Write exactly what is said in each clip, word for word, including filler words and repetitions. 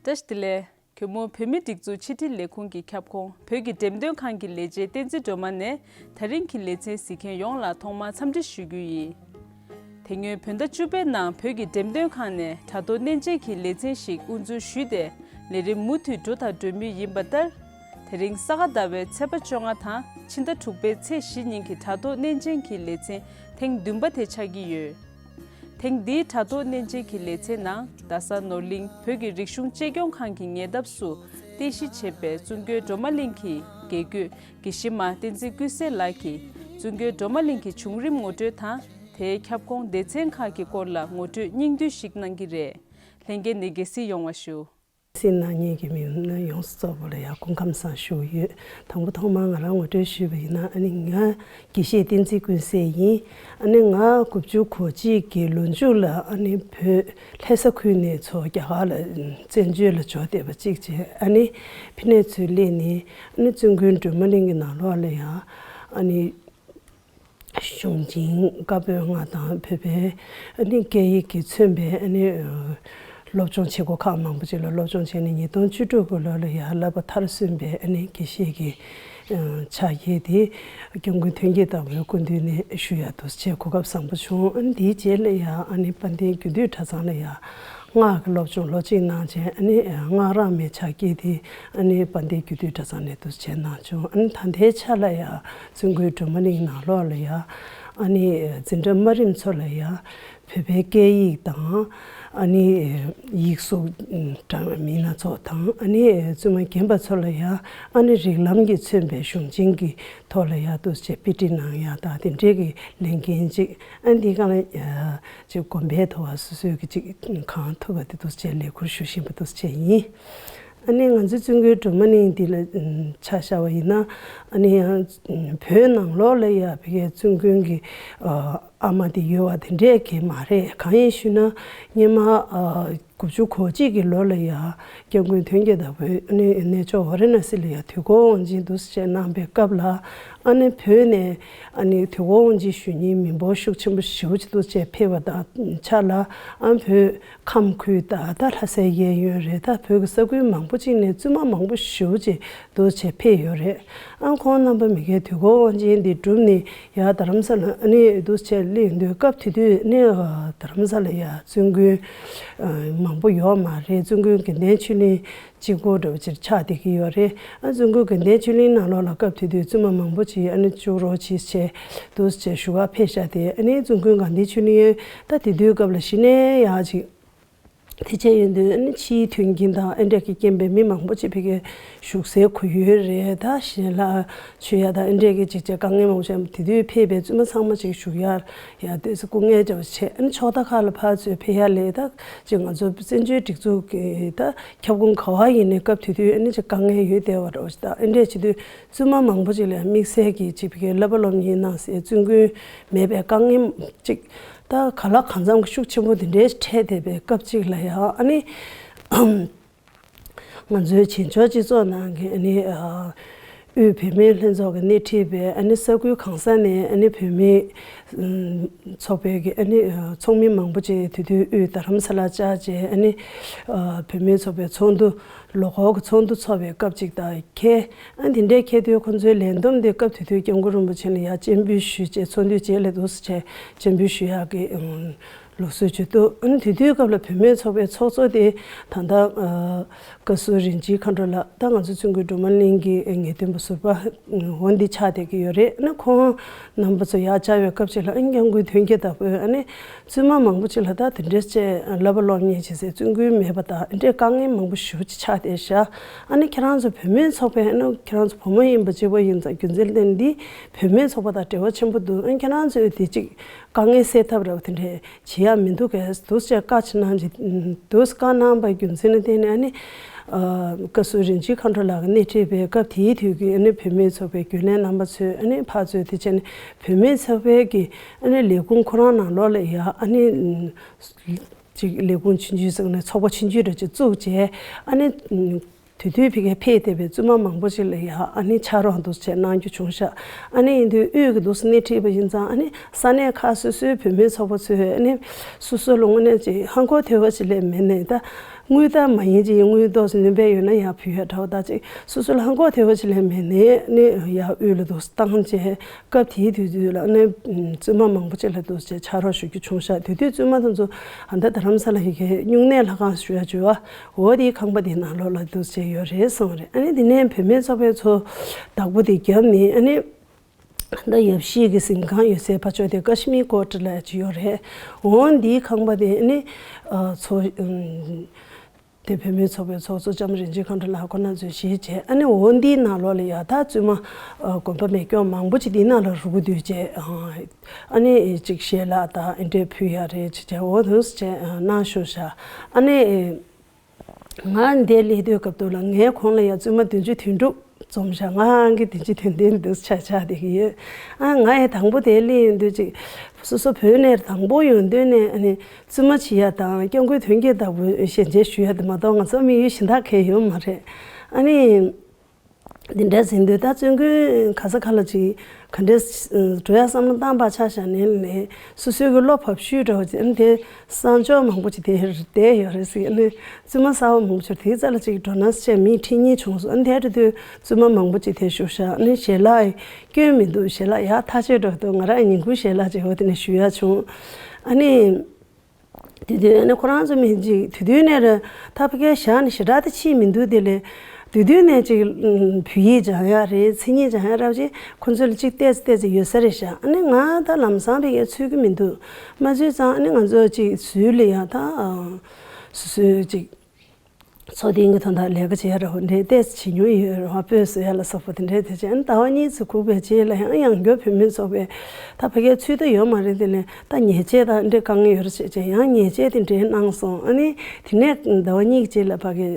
བཀྲ་ཤིས་བདེ་ལེགས། གུས་མོ་བོད་མིའི་སྒྲིག་འཛུགས་ཕྱི་དྲིལ་ལས་ཁུངས་ཀྱི་ཁྱབ་ཁོངས་བོད་ཀྱི་འགྲེམས་སྟོན་ཁང་གི་ལས་བྱེད་བསྟན་འཛིན་སྒྲོལ་མ་ནས་ད་རིང་གི་ལེ་ཚན་གཟིགས་མཁན་ཡོངས་ལ་ཐོག་མར་འཚམས་འདྲི་ཞུ་རྒྱུ་ཡིན། དེ་སྔོན་བོད་ཟླ་བཅུ་པའི་ནང་བོད་ཀྱི་འགྲེམས་སྟོན་ཁང་ནས་དྲ་ཐོག་མནན་ཆེད་ཀྱི་ལེ་ཚན་ཞིག་དབུ་འཛུགས་ཞུས་ཏེ། ལས་རིམ་མུ་མཐུད་འགྲོ་དང་འགྲོ་མུས་ཡིན་པ་ལྟར། དེ་རིང་ས་ག་ཟླ་བའི་ཚེས་པ་བཅོ་ལྔ་དང་ཕྱི་ཟླ་དྲུག་པའི་ཚེས་བཞི་ཉིན་གྱི་དྲ་ཐོག་མནན་ཆེད་ཀྱི་ལེ་ཚན་ཐེངས་བདུན་པ་དེ་ཆགས་ཀྱི་ཡོད། ཐེངས་འདིའི་དྲ་ཐོག་མནན་ཆེད་ཀྱི་ལེ་ཚན་ནང་རྡ་ས་ནོར་གླིང་བོད་ཀྱི་རིག་གཞུང་གཅེས་སྐྱོང་ཁང་གི་ཉེ་འདབས་སུ་རྟེན་གཞི་བྱས་པའི་བཙུན་དགོན་སྒྲོལ་མ་གླིང་གི་དགེ་བསྐོས་དགེ་བཤེས་མ་བསྟན་འཛིན་ཀུན་གསལ་ལགས་ཀྱིས་བཙུན་དགོན་སྒྲོལ་མ་གླིང་གི་བྱུང་རིམ་ངོ་སྤྲོད་དང་། དེའི་ཁྱབ་ཁོངས་སྡེ་ཚན་ཁག་གི་སྐོར་ལ་ངོ་སྤྲོད་སྙིང་བསྡུས་ཤིག་གནང་གི་རེད། ལྷན་རྒྱས་ནས་དགྱེས་གཟིགས་ཡོང་བ་ཞུ། གཟིགས་གནང་མཁན་གྱི་མི་མང་ཡོངས་སུ་རྫོགས་པ་ལ་ཡང་སྐུ་ཁམས་བཟང་ཞུ་གི་ཡོད། དང་པོ་ཐོག་མར་ང་རང་ངོ་སྤྲོད་ཞུས་པ་ཡིན་ན། ཨ་ནི་ང་དགེ་བཤེས་བསྟན་འཛིན་ཀུན་གསལ་ཡིན། ཨ་ནི་ང་དགུ་བཅུ་གོ་གཅིག་གི་ལོ་མཇུག་ལ་ཨ་ནི་བོད་ལྷ་ས་ཁུལ་ནས་ཚུར་རྒྱ་གར་ལ་བཙན་བྱོལ་ལ་འབྱོར་བསྡད་པ་གཅིག་བྱས། ཨ་ནི་ཕ་ནས་ཚུར་སླེབས་ནས་ཨ་ནི་བཙུན་དགོན་སྒྲོལ་མ་གླིང་གི་ནང་ལོགས་ལ་ཡང་ཨ་ནི་གཞུང་ཆེན་བཀའ་པོད་ལྔ་དང་བོད་པའི་ཨ་ནི་སྐད་ཡིག་གིས་མཚོན་པའི་ཨ་ནི་སློབ་སྦྱོང་བྱེད་སྒོ་ཁག་མང་པོ་ཅིག་ལ་སློབ་སྦྱོང་བྱས་ནས། ཉིས་སྟོང་བཅུ་དྲུག་གི་ལོ་ལ་ཡང་བསླབ་པ་མཐར་སོན་པའི་ཨ་ནི་དགེ་བཤེས་ཀྱི་ཕྱག་འཁྱེར་དེ་སྐྱབས་མགོན་ཐོན་སྐྱེད་དམ་པའི་སྐུ་མདུན་ནས་ཞུ་ཡག་ཏུ་བྱས་གོ་སྐབས་བཟང་པོ་བྱུང་། ཨ་ནི་དེའི་རྗེས་ལ་ཡང་ཨ་ནི་དཔལ་ལྡན་རྒྱུད་སྟོད་གྲྭ་ཚང་ལ་ཡང་སྔགས་ཀྱི་སློབ་སྦྱོང་ལོ་གཅིག་གནང་རྗེས། ཨ་ནི་སྔགས་རབ་མའི་ཕྱག་འཁྱེར་དེ་ཨ་ནི་དཔལ་ལྡན་རྒྱུད་སྟོད་གྲྭ་ཚང་ནས་འདུག་བྱས་གནང་བྱུང་། ཨ་ནི་ད་ལྟའི་ཆ་ལ་ཡང་བཙུན་དགོན་སྒྲོལ་མ་གླིང་ནང་ལོགས་ལ་ཡང་ཨ་ནི་འཛིན་གྲྭ་དམའ་རིམ་ཚོ་ལ་ཡང་བོད་པའི་སྐད་ཡིག་དང་། ཨ་ནི་ཡིག་གཟུགས་འདྲ་མིན་སྣ་ཚོགས་དང་། ཨ་ནི་བཙུན་མ་རྒན་པ་ཚོ་ལ་ཡང་ཨ་ནི་རིགས་ལམ་གྱིས་མཚོན་པའི་གཞུང་ཆེན་གྱི་ཐོག་ལ་ཡང་འདུག་བྱས་དཔེ་ཁྲིད་གནང་ཡག་དང་དེ་འདྲའི་གི་ལས་འགན་ཅིག་ཨ་ནི་འདི་གང་ལ་ཅིག་དགོན་པའི་ཐོག་སོ་སོའི་གི་ཅིག་གང་ཐུབ་པ་དེ་འདུག་བྱས་ལས་ཁུར་ཞུ་བཞིན་པ་འདུག་བྱས་ཡིན། ཨ་ནི་ང་ཚོའི་བཙུན་དགོན་སྒྲོལ་མ་གླིང་འདི་ལ་ཆ་བཞག་པ་ཡིན་ན། ཨ་ནི་ཡང་བོད་ནང་ལོགས་ལ་ཡང་ཕ་གིའི་བཙུན་དགོན་གྱི་ཨ་མ་དེ་ཡོད་པ་དེ་འདྲས་གས་མ་རེད། གང་ཡིན་ཞུས་ན། སྔོན་མ་ཨ་དགུ་བཅུ་གོ་གཅིག་གི་ལོ་ལ་ཡང་སྐྱབས་མགོན་ཐོན་སྐྱེད་དམ་པ་ཨ་ནི་གནས་མཆོག་ཝཱ་ར་ཎ་སི་ལ་ཡང་དུས་འཁོར་དབང་ཆེན་འདུག་སེ་བྱས་གནང་པའི་སྐབས་ལ། ཨ་ནི་བོད་ནས་ཨ་ནི་དུས་འཁོར་དབང་ཆེན་ཞུ་མཁན་མི་འབོར་ཤུགས་ཆེན་པོ་ཞེ་པོ་ཅིག་འདུག་སེ་ཕེབས་པ་དང་ཆ་ལ། ཨ་བོད་ཁམས་ཁུལ་དང་ད་ལྷ་སའི་གཡས་གཡོན་རེད། ད་བོད་ཀྱི་ས་ཁུལ་མང་པོ་ཅིག་ནས་བཙུན་མ་མང་པོ་ཞེ་པོ་ཅིག་འདུག་སེ་ཕེབས་ཡོད་རེད། ཨ་ཁོང་རྣམ་པ་མི་གའི་དུས་འཁོར་དབང་ཆེན་འདི་གྲུབ་ནས་ཡར་རྡ་རམ་ས་ལ་ཨ་ནི་འདུག་སེ་སླེབས་དུས་སྐབས་དེ་དུས་ནི་རྡ་རམ་ས་ལ་ཡ་བཙུན་དགོན་མང་པོ་ཡོད་མ་རེད། བཙུན་དགོན་དགེ་ལྡན་ཆོས་གླིང་གཅིག་པོ་འདྲ་བོ་ཅིག་ཆགས་བསྡད་ཀྱི་ཡོད་རེད། ཨ་བཙུན་དགོན་དགེ་ལྡན་ཆོས་གླིང་ནང་ལོགས་ལ་སྐབས་དེ་དུས་བཙུན་མ་མང་པོ་ཅིག་ཨ་ནི་བཅུག་རོགས་བྱེད་བྱས་འདུག་སེ་བཞུགས་ག་ཕེབས་ཤག་དེ་ཨ་ནི་བཙུན་དགོན་དགའ་ལྡན་ཆོས་གླིང་ད་དེ་དུས་སྐབས་ལ་གཞི་ནས་ཡག་ཅིག་དེ་བྱས་ཡོད་དུས། ཨ་ནི་ཕྱིའི་མཐུན་རྐྱེན་དང་ཨེ་འདྲས་ཀྱི་རྐྱེན་པས་མི་མང་པོ་ཅིག་ཕ་གིར་བཞུགས་སའི་གོ་ཡུལ་རེད། ད་ཞལ་ལག་མཆོད་ཡ་དང་ཨེ་འདྲས་ཀྱི་ཅིག་ཅིག་དཀའ་ངལ་མང་པོ་ཞིག་དེ་དུས་ཕེབས་པའི་བཙུན་མ་ཚང་མ་ཅིག་བཞུགས་ཡ་ཡ་ལྟོས་ས་སྐུ་ངལ་འདྲ་བོ་བྱས། ཨ་ནི་ཕྱོགས་མཐའ་ཁག་ལ་ཕར་ཚུར་ཕེབས་ཡ་ལས་ད་ཅིག་ང་ཚོ་བཙན་བྱོལ་སྒྲིག་འཛུགས་ཀྱི་ད་ཁྱབ་ཁོངས་ག་བ་ཡིན་ནའི་སྐབས་དེ་དུས་ཨ་ནི་ཅིག་དཀའ་ངལ་ཡོད་བསྡད་པ་འདྲ་བོ་ཞིག་ད་ཨེ་འདྲས་བྱེད་དུས་བཙུན་མ་མང་པོ་ཅིག་ལ་དམིགས་བསལ་གྱི་ཅིག་ཕ་གིར་བསླབ་པ་སློབ་གཉེར་གནང་སའི་བཙུན་དགོན་མེད་པའི་དཀའ་ངལ་ཅིག་ད་ག་ལ་གང་འཚམ་ཤུགས་ཆེན་པོ་དེ་འདྲའི་འཕྲད་བསྡད་པའི་སྐབས་ཅིག་ལ་ཡང་། ཨ་ནི་ང་ཚོའི་བྱེས་འབྱོར་སྤྱི་ཚོགས་ནང་གི་ཨ་ནི་ཨ་དབུས་བོད་མིའི་ལྷན་ཚོགས་ཀྱིས་སྣེ་ཁྲིད་པའི་ཨ་ནི་ས་ཁུལ་གང་ས་ནས་ཨ་ནི་བོད་མིའི་ཚོགས་པའི་གི་ཨ་ནི་ཚོགས་མི་མང་པོ་ཅིག་དེ་དུས་དབུས་རྡ་རམ་ས་ལར་བཅར་བྱས། ཨ་ནི་བོད་མིའི་ཚོགས་པའི་ཚོགས་འདུ་ལོ་འཁོར་གྱི་ཚོགས་འདུ་ཚོགས་པའི་སྐབས་ཅིག་དང་། ཁེལ། ཨ་དེ་འདྲའི་ཁེལ་དུས་ཁོང་ཚོའི་ལས་བསྡོམས་དེ་སྐབས་དེ་དུས་སྐྱབས་མགོན་རིན་པོ་ཆེ་ལ་ཡར་སྤྱན་འབུལ་ཞུས་བྱས། ཚོགས་འདུའི་རྗེས་ལ་འདུག་སེ་བྱས་སྤྱན་འབུལ་ཞུ་ཡག་གི་ལུགས་སྲོལ་ཅིག་འདུག་ཨ་ནི་དེ་དུས་སྐབས་ལ་བུད་མེད་ཚོགས་པའི་ཚོགས་གཙོ་དེ་ད་ལྟ་བཀའ་ཟུར་རིན་ཆེན་མཁའ་འགྲོ་ལགས། ད་ང་ཚོ་བཙུན་དགོན་སྒྲོལ་མ་གླིང་གི་ངེས་སྟོན་པ་ཟུར་པ་འོ་འདི་ཆགས་བསྡད་ཀྱི་ཡོད་རེད། ཨ་ནི་ཁོང་རྣམ་པ་ཚོ་ཡར་བཅར་བའི་སྐབས་ཅིག་ལ། ཨ་ནི་སྐྱབས་མགོན་ཐོན་སྐྱེད་དམ་པས་ཨ་ནི་བཙུན་མ་མང་པོ་ཅིག་ལ་ད་དེ་འདྲས་བྱས་བསླབ་པ་སློབ་གཉེར་བྱེད་སའི་བཙུན་དགོན་མེད་པ་དང་། ཨ་འདྲས་དཀའ་ངལ་མང་པོ་ཞེ་པོ་ཅིག་ཆགས་བསྡད་ཤག་ཨ་ནི་ཁྱེད་རང་ཚོ་བུད་མེད་ཚོགས་པས། ཨ་ནི་ཁྱེད་རང་ཚོ་བུ་མོ་ཡིན་པ་གཅིག་པ་ཡིན་ཙང་རྒྱུ་མཚན་ལྡན་འདི་བུད་མེད་ཚོགས་པ་དང་འབྲེལ་བ་ཆེན་པོ་འདུག་ཨ་ནི་ཁྱེད་རང་ཚོས་དེ་ཅིག་དཀའ་ངལ་སེལ་ཐབས་ར་བ་དེ་འདྲས་བྱེད་ཡག་མི་འདུག་གས་འདུག་སེ་བཀའ་ཅིག་གནང་ཅིག་འདུག་སེ་བཀའ་གནང་པའི་རྒྱུ་མཚན་ལ་བརྟེན་ནས། ཨ་ནི་ཨ་བཀའ་ཟུར་རིན་ཆེན་མཁའ་འགྲོ་ལགས་ཀྱིས་སྣེ་ཁྲིད་པའི་སྐབས་དེའི་དུས་ཀྱི་ཨ་ནི་བུད་མེད་ཚོགས་པའི་རྒྱུན་ལས་རྣམ་པ་ཚོས། ཨ་ནི་ཕར་ཚུར་དེ་བྱས་ནས་བུད་མེད་ཚོགས་པའི་གི་ཨ་ནི་ལས་ཁུངས་ཁོ་རང་ནང་ལོགས་ལ་ཡ་ཨ་ནི་ཅིག་ལས་ཁུངས་ཆུང་ཆུང་ཟེར་ནས་ཚོགས་པ་ཆུང་ཆུང་འདྲ་ཅིག་བཙུགས་བྱས། ཨ་ནི་དེ་དུས་ཕ་གིར་ཕེབས་བསྡད་པའི་བཙུན་མ་མང་པོ་ཅིག་ལ་ཡ་ཨ་ནི་ཕྱག་རོགས་འདུག་སེ་གནང་རྒྱུ་བྱུང་ཤག་ཨ་ནི་ཡིན་དུས་དབུས་ཀྱི་འདུག་སེ་སྣེ་ཁྲིད་པ་ཡིན་ཙང་། ཨ་ནི་ས་གནས་ཁག་སོ་སོའི་བུད་མེད་ཚོགས་པ་ཚོས་ཨ་ནི་སོ་སོ་ལ་དངོས་གནས་ཅིག་ཧང་གོ་ཐོས་པ་ཅིག་ལས་མེད་ནས། ད་ དངུལ་རྟགས་མ་ཡིན་ཅིག་དངུལ་ཏོག་ཙམ་སྣོན་པ་ཡོད་ན་ཡར་ཕུལ་ཡ་འདྲ་བོ་ད་ཅིག་སོ་སོ་ལ་ཧང་གོ་ཐེ་བོ་ཅིག་ལས་མེད་ནས་ནི་ཡར་དབུས་ལ་འདུག་བཏང་བྱས་སྐབས་དེའི་དུས་ཚོད་ལ་ནི་བཙུན་མ་མང་པོ་ཅིག་ལ་འདུག་བྱས་ཕྱག་རོགས་ཞུ་རྒྱུ་བྱུང་ཤག་དེ་དུས་བཙུན་མ་དེ་ཚོ་ཨ་ད་རྡ་རམ་ས་ལ་ཡི་གེ་སྨྱུང་གནས་ལྷ་ཁང་ཞུ་ཡ་བྱོས་བ་འོ་དེའི་ཁང་པ་དེའི་ནང་ལོགས་ལ་འདུག་བྱས་ཡོད་རེད་གསུངས་རེད། ཨ་ནི་དེ་ནས་བུད་མེད་ཚོགས་པའི་ཚོ་བདག་པོ་དེ་བརྒྱབ་ནས་ཨ་ནི། ད་ཡབ་གཞིས་ཀྱི་གཟིམ་ཁང་ཡོད་སའི་ཕ་ཕྱོགས་དེ་ཀ་ཤི་མིར་ཀོ་ཊི་ལབ་ཅིག་ཡོད་རེད། འོ་འདིའི་ཁང་པ་དེ་ནི་ཨ་ཚོ་ཨམ་དེ་བུད་མེད་ཚོགས་པའི་ཚོགས་གཙོ་ལྕམ་རིན་ཆེན་མཁའ་འགྲོ་ལགས་ཁོ་ན་ཚོས་གཞིས་བྱས་ཨ་ནི་འོ་འདིའི་ནང་ལོགས་ལ་ཡ་ད་བཙུན་མ་ཨ་དགོན་པ་མེད་སྐྱོ་མང་པོ་ཅིག་འདིའི་ནང་ལ་རུག་སྡོད་བྱས་ཨ་ནི་ཅིག་ཞལ་ལག་དང་ཨེ་འདྲས་ཕུལ་ཡ་རེད་ཅེས་བྱས་འོ་དེ་འདྲས་བྱས་གནང་བཞུགས་ཤག་ཨ་ནི། ང་འདིར་སླེབས་དུས་སྐབས་དུས་ལ་ངའི་གོང་ལ་ཡང་བཙུན་མ་བདུན་ཅུ་དོན་དྲུག་འཛོམས་ཤག་ང་ཨང་ཀི་བདུན་ཅུ་དོན་བདུན་འདུག་ཆགས་ཆགས་བསྡད་ཀྱི་ཡོད། ཨ་ང་ཡང་དང་པོ་དེར་སླེབས་ཡོང་དུས་ཅིག་སོ་སོ་བོད་ནས་དང་པོ་ཡོང་དུས་ནས་ཨ་ནི་བཙུན་མ་བྱེད་ཡ་དང་སྐྱབས་མགོན་དོན་གྱི་བདག་པོ་ཞལ་མཇལ་ཞུ་ཡ་དེ་མ་གཏོགས་ང་ཚོ་དམིགས་ཡུལ་གཞན་དག་གང་ཡང་ཡོད་མ་རེད། ཨ་ནི། འདི་འདྲ་ཟིན་དུས་ད་བཙུན་དགོན་ག་ས་ག་ལ་ཅིག་ག་འདྲས་འགྲོ་ཡ་བསམ་བློ་བཏང་པ་ཆ་བཞག་ནས་ལས་སོ་སོའི་གི་བློ་བབས་ཤུལ་འགྲོ་བ་ཅིག་ཨ་ནི་དེ་གསང་སྤྱོད་མང་པོ་ཅིག་དེ་བསྡད་ཡོད་རེད་ཟེར་ཨ་ནི་བཙུན་མ་གསར་པ་མང་པོ་ཅིག་དེའི་རྩ་ལ་ཅིག་འགྲོ་ན་ཟེར་མིའི་ཁྲིད་ཉེས་བྱུང་སོང་ཨ་ནི་དེ་འགྲོ་དུས་བཙུན་མ་མང་པོ་ཅིག་དེ་བཞུགས་ཤག་ཨ་ནི་ཞལ་ལག་སྐྱོན་མི་འདུག་ཞལ་ལག་ཡག་ཐག་ཆོད་འགྲོ་འདུག་ང་རང་ཉིན་གུང་ཞལ་ལག་ཅིག་འོ་དེ་ནས་ཞུ་ཡ་བྱུང་ཨ་ནི། དེ་དུས་ཨ་ནི་ཁོ་རང་ཚོ་མི་གཅིག་དེ་དུས་ནས་ར་ད་ཕ་གིར་བཞག་ནས་ཞེ་དྲག་ད་ཕྱིན་མི་འདུག་དེ་ལས་དེ་དུས་ནས་ཅིག་བོད་ཡིག་སྦྱང་ཡག་རེད་མཚན་ཉིད་སྦྱང་ཡག་ར་ཅིག་ཁོ་ཚོ་ལ་ཅིག་ཏོག་ཙམ་ཏོག་ཙམ་ཡོད་ས་རེད་ཤག་ཨ་ནི་ང་ད་ལམ་སང་ཕ་གིར་ཚུད་ཀྱི་མི་འདུག་མ་ཚུད་ཙང་ཨ་ནི་ང་ཚོ་ཅིག་ཟུར་ལ་ཡ་ད་སོ་སོའི་ཅིག་ཚོགས་ཐེངས་ཀྱི་དོན་དག་ལས་ཀ་བྱེད་ཡ་ར་བ་འདྲའི་ཏོག་ཙམ་བྱེད་མྱོང་ཡོད་ར་བ་སྤོས་བཟོ་ཡ་ལ་སོགས་པ་དེ་འདྲའི་དེ་བྱས་ཨ་ནི་ཟླ་བ་གཉིས་ཙམ་སྒུག་པའི་རྗེས་ལ་ཡང་ཡང་བསྐྱར་བུད་མེད་ཚོགས་པས་ད་ཕ་གིར་ཚུད་ད་ཡོད་མ་རེད་དེ་ལས་ད་ཉལ་ཆས་དང་འདྲ་དཀའ་ངལ་ཡོད་རེད་བྱས་བྱས་ཡང་ཉལ་ཆས་དེ་འདྲའི་གནང་སོང་ཨ་ནི་དེ་ནས་ཟླ་བ་གཉིས་ཀྱི་རྗེས་ལ་ཕ་གི་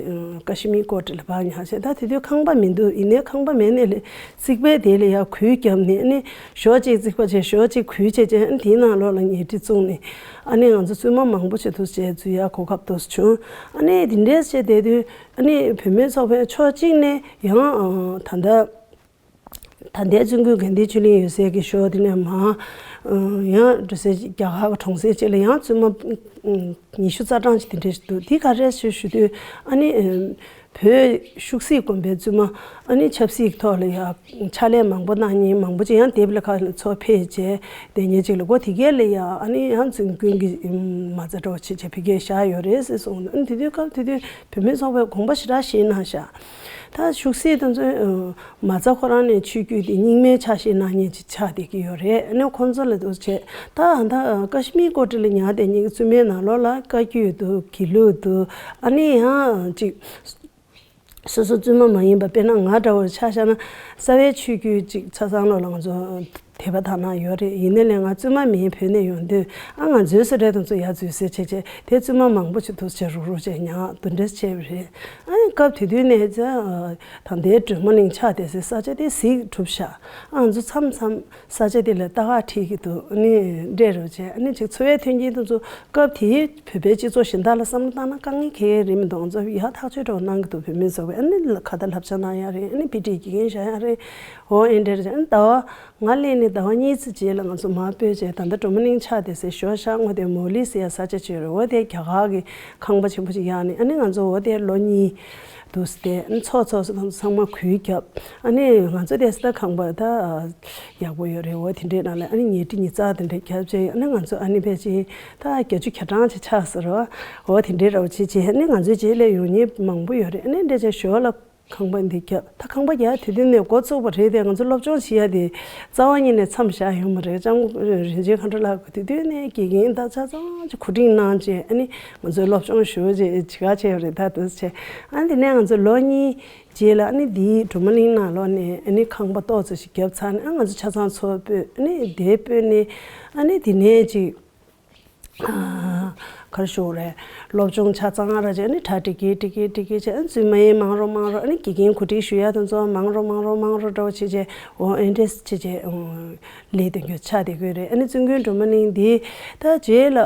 ཀ་ཤི་མིར་ཀོ་ཊི་ལ་ཕར་ཉར་བྱས་ད་དེ་དུས་ཁང་པ་མི་འདུག་ཡིན་ནའི་ཁང་པ་མེད་ནས་ལས་རྩིག་པའི་དེ་ལ་ཡར་གུར་བརྒྱབ་ནས་ཨ་ནི་ཞོ་གཅིག་རྩིག་པ་བྱས་ཞོ་གཅིག་གུར་བྱས་བྱས་ཨ་ནི་དེའི་ནང་ལོགས་ལ་ཉལ་ཁྲི་བཙུགས་ནས་ཨ་ནི་ང་ཚོ་བཙུན་མ་མང་པོ་ཞིག་འདུག་བྱས་འཛུལ་ཡ་གོ་སྐབས་འདུག་བྱུང་ཨ་ནི་དེ་འདྲས་བྱས་བསྡད་དུས། ཨ་ནི་བུད་མེད་ཚོགས་པའི་ཕྱོགས་གཅིག་ནས་ཡང་ཨ་ད་ལྟ་ད་ལྟའི་བཙུན་དགོན་དགའ་ལྡན་ཆོས་གླིང་ཡོད་སའི་གི་ཤོག་དེ་ནས་མ་ཨ་ཡང་འགྲོ་སའི་རྒྱ་གར་གྱི་གྲོང་གསེབ་ཅིག་ལ་ཡང་བཙུན་མ་ཨ་ཉི་ཤུ་རྩ་གྲངས་ཅིག་དེ་འདྲས་ཞིག་འདུག་དེ་ག་རེ་ཞུ་ཞུ་དུས་ཨ་ནི་ཨ་བོད་ཤུག་སྲིད་དགོན་པའི་བཙུན་མ་ཨ་ནི་ཆབ་སྲིད་ཀྱི་ཐོག་ལ་ཡང་ཕྱག་ལས་མང་པོ་གནང་མཁན་མང་པོ་ཅིག་ཡང་དེབ་ལ་ཁ་ལ་ཚོ་ཕེབས་བྱས་བསྡད་མཁན་ཅིག་ལ་སྒོ་དེ་གས་ལ་ཡང་ཨ་ནི་ཡང་བཙུན་དགོན་གྱི་མ་རྩ་འདྲ་བོ་བྱས་བྱས་ཕ་གིར་བཞག་ཡོད་རེད་ཟེར་གསུངས་འདུག་ཨ་ནི་དེ་དུས་སྐབས་དེ་དུས། བུད་མེད་ཚོགས་པས་དགོངས་པ་ཞེ་དྲག་བཞེས་གནང་ཤག་ད་ཤུག་སྲིད་དེ་ཚོའི་མ་རྩ་ཁོ་རང་ནས་ཆོས་བརྒྱུད་དེ་རྙིང་མའི་ཕྱག་བཞེས་གནང་མཁན་ཅིག་ཆགས་བསྡད་ཀྱི་ཡོད་རེད། ཨ་ནི་ཁོང་ཚོ་ལ་འདུག་བྱས་ད་ད་ཀ་ཤི་མིར་ཀོ་ཊི་ལ་ཉར་བསྡད་མཁན་གྱི་བཙུན་མའི་ནང་ལོགས་ལ་བཀའ་བརྒྱུད་འདུག་དགེ་ལུགས་འདུག་ཨ་ནི་ཡང་ཅིག་སོ་སོ་བཙུན་མ་མ་ཡིན་པ་དཔེར་ན་ང་འདྲ་བོ་ཆ་བཞག་ན་རྩ་བའི་ཆོས་བརྒྱུད་ཅིག་ཆ་ཚང་ལོགས་ལ་ང་ཚོ། དད་པ་དག་སྣང་ཡོད་རེད། ཡིན་ནའི་ལས་ང་བཙུན་མ་མིན་བོད་ནས་ཡོང་དུས་ཨ་ང་འཛུལ་ས་རེད་དང་ཚོ་ཡར་འཛུལ་ཟེར་བྱས་བྱས་དེ་བཙུན་མ་མང་པོ་ཞིག་འདུག་བྱས་རུག་རུག་བྱས་ཉག་དེ་འདྲས་བྱས་པ་རེད། ཨ་ནི་སྐབས་དེ་དུས་ནས་ད་ལྟའི་སྒྲོལ་མ་གླིང་ཆགས་བསྡད་སའི་ས་ཆ་དེ་གཟིགས་གྲུབ་ཤག་ཨ་ང་ཚོ་མཚམས་མཚམས་ས་ཆ་དེ་ལ་ལྟ་ག་ཁྲིད་ཀྱི་འདུག་ཨ་ནི་འདྲས་རུ་བྱས་ཨ་ནི་ཅིག་འཚོ་བའི་མཐུན་རྐྱེན་དེ་ཚོ་སྐབས་དེའི་བོད་པའི་སྤྱི་ཚོགས་གཞན་དག་ལ་བསམ་བློ་བཏང་ན་དཀའ་ངལ་གང་ཡང་རེད་མི་འདུག་ང་ཚོ་ཡག་ཐག་ཆོད་འགྲོ་གནང་གི་འདུག་བོད་མི་ཚོ་གི་ཨ་ནི་ཁ་ཏ་བསླབ་བྱ་གནང་ཡག་རེད། ཨ་ནི་དཔེ་ཁྲིད་དགེ་རྒན་བཞག་ཡག་རེད། འོ་ཨེ་འདྲས་རེད། ཨ་ནི་ཟླ་བ། ང་སླེབས་ནས་ཟླ་བ་གཉིས་ཙམ་རྗེས་ལ་ང་ཚོ་མར་སྤོས་བྱས་ད་ལྟ་སྒྲོལ་མ་གླིང་ཆགས་བསྡད་སའི་ཞོ་ཤ་ངོ་དེ་མོ་ལི་ཟེར་ཡ་ས་ཆ་ཅིག་ཡོད་རེད། འོ་དེ་རྒྱ་གར་གྱི་ཁང་པ་ཆེན་པོ་ཅིག་གཡར་ནས་ཨ་ནི་ང་ཚོ་འོ་དེ་ལོ་གཉིས་འདུག་སྟེ་ཨ་ནི་ཚོགས་ཚོགས་སུ་ཚང་མ་གུས་རྒྱབ། ཨ་ནི་ང་ཚོ་དེ་ས་ད་ཁང་པ་ད་ཡག་པོ་ཡོད་རེད། འོ་དེ་འདྲའི་ནང་ལ་ཨ་ནི་ཉལ་ཁྲི་ཉི་ཤུ་རྩ་དེ་འདྲ་རྒྱབ་བྱས་ཨ་ནི་ང་ཚོ་ཨ་ནི་ཕལ་ཆེར་ད་བརྒྱད་ཅུ་གྱ་གྲངས་ཅིག་ཆགས་ཟེར་རོ། འོ་དེ་འདྲའི་རོ་བྱེད་བྱས་ཨ་ནི་ང་ཚོའི་རྗེས་ལ་ཡོང་མཁན་མང་པོ་ཡོད་རེད། ཨ་ནི་འདྲ་བྱས་ཞོ་ལ། ཁང་པ་འདི་བརྒྱབ། ད་ཁང་པ་རྒྱག་དུས་དུས་ནས་འགོ་བཙུགས་པ་རེད་དེ་ང་ཚོ་སློབ་སྦྱོང་བྱེད་ཡ་དེ་རྩ་བ་ཉིད་ནས་མཚམས་བཞག་ཡོད་མ་རེད། ལྕམ་རིན་ཆེན་མཁའ་འགྲོ་ལགས་ཀྱིས་དུས་དུས་ནས་དགེ་རྒན་དང་ཆ་ཚང་ཅིག་གོ་སྒྲིག་གནང་བྱས་ཨ་ནི་ང་ཚོའི་སློབ་སྦྱོང་ཞུ་བྱས་བྱེད་ག་བྱས་ཡོད་རེད། ད་དུས་བྱས་ཨ་ནི་དེ་ནས་ང་ཚོ་ལོ་གཉིས་རྗེས་ལ་ཨ་ནི་འདིའི་སྒྲོལ་མ་གླིང་ནང་ལོགས་ནས་ཨ་ནི་ཁང་པ་ཏོག་ཙམ་ཞིག་བརྒྱབ་ཚར་ནས་ཨ་ང་ཚོ་ཆ་ཚང་ཚོ་སྤོས་ཨ་ནི་དེ་སྤོས་ནས་ཨ་ནི་དེ་ནས་ཅིག་ག་རེ་ཞུ་དགོས་རེད། སློབ་སྦྱོང་ཆ་ཚང་ར་བྱས་ནས་གྲ་སྒྲིག་གི་སྒྲིག་གི་སྒྲིག་གི་བྱས་ཨ་བཙུན་མ་ཡིན་མང་རུ་མང་རུ་ཨ་ནི་དགེ་རྒན་གོ་སྒྲིག་ཞུ་ཡ་དེ་ཚོ་མང་རུ་མང་རུ་མང་རུ་འདྲ་བོ་བྱས་བྱས་འོ་ཨེ་འདྲས་བྱས་བྱས་ལས་དོན་རྒྱུ་ཆགས་བསྡད་ཀྱི་རེད། ཨ་ནི་བཙུན་དགོན་སྒྲོལ་མ་གླིང་འདི་ད་རྗེས་ལ་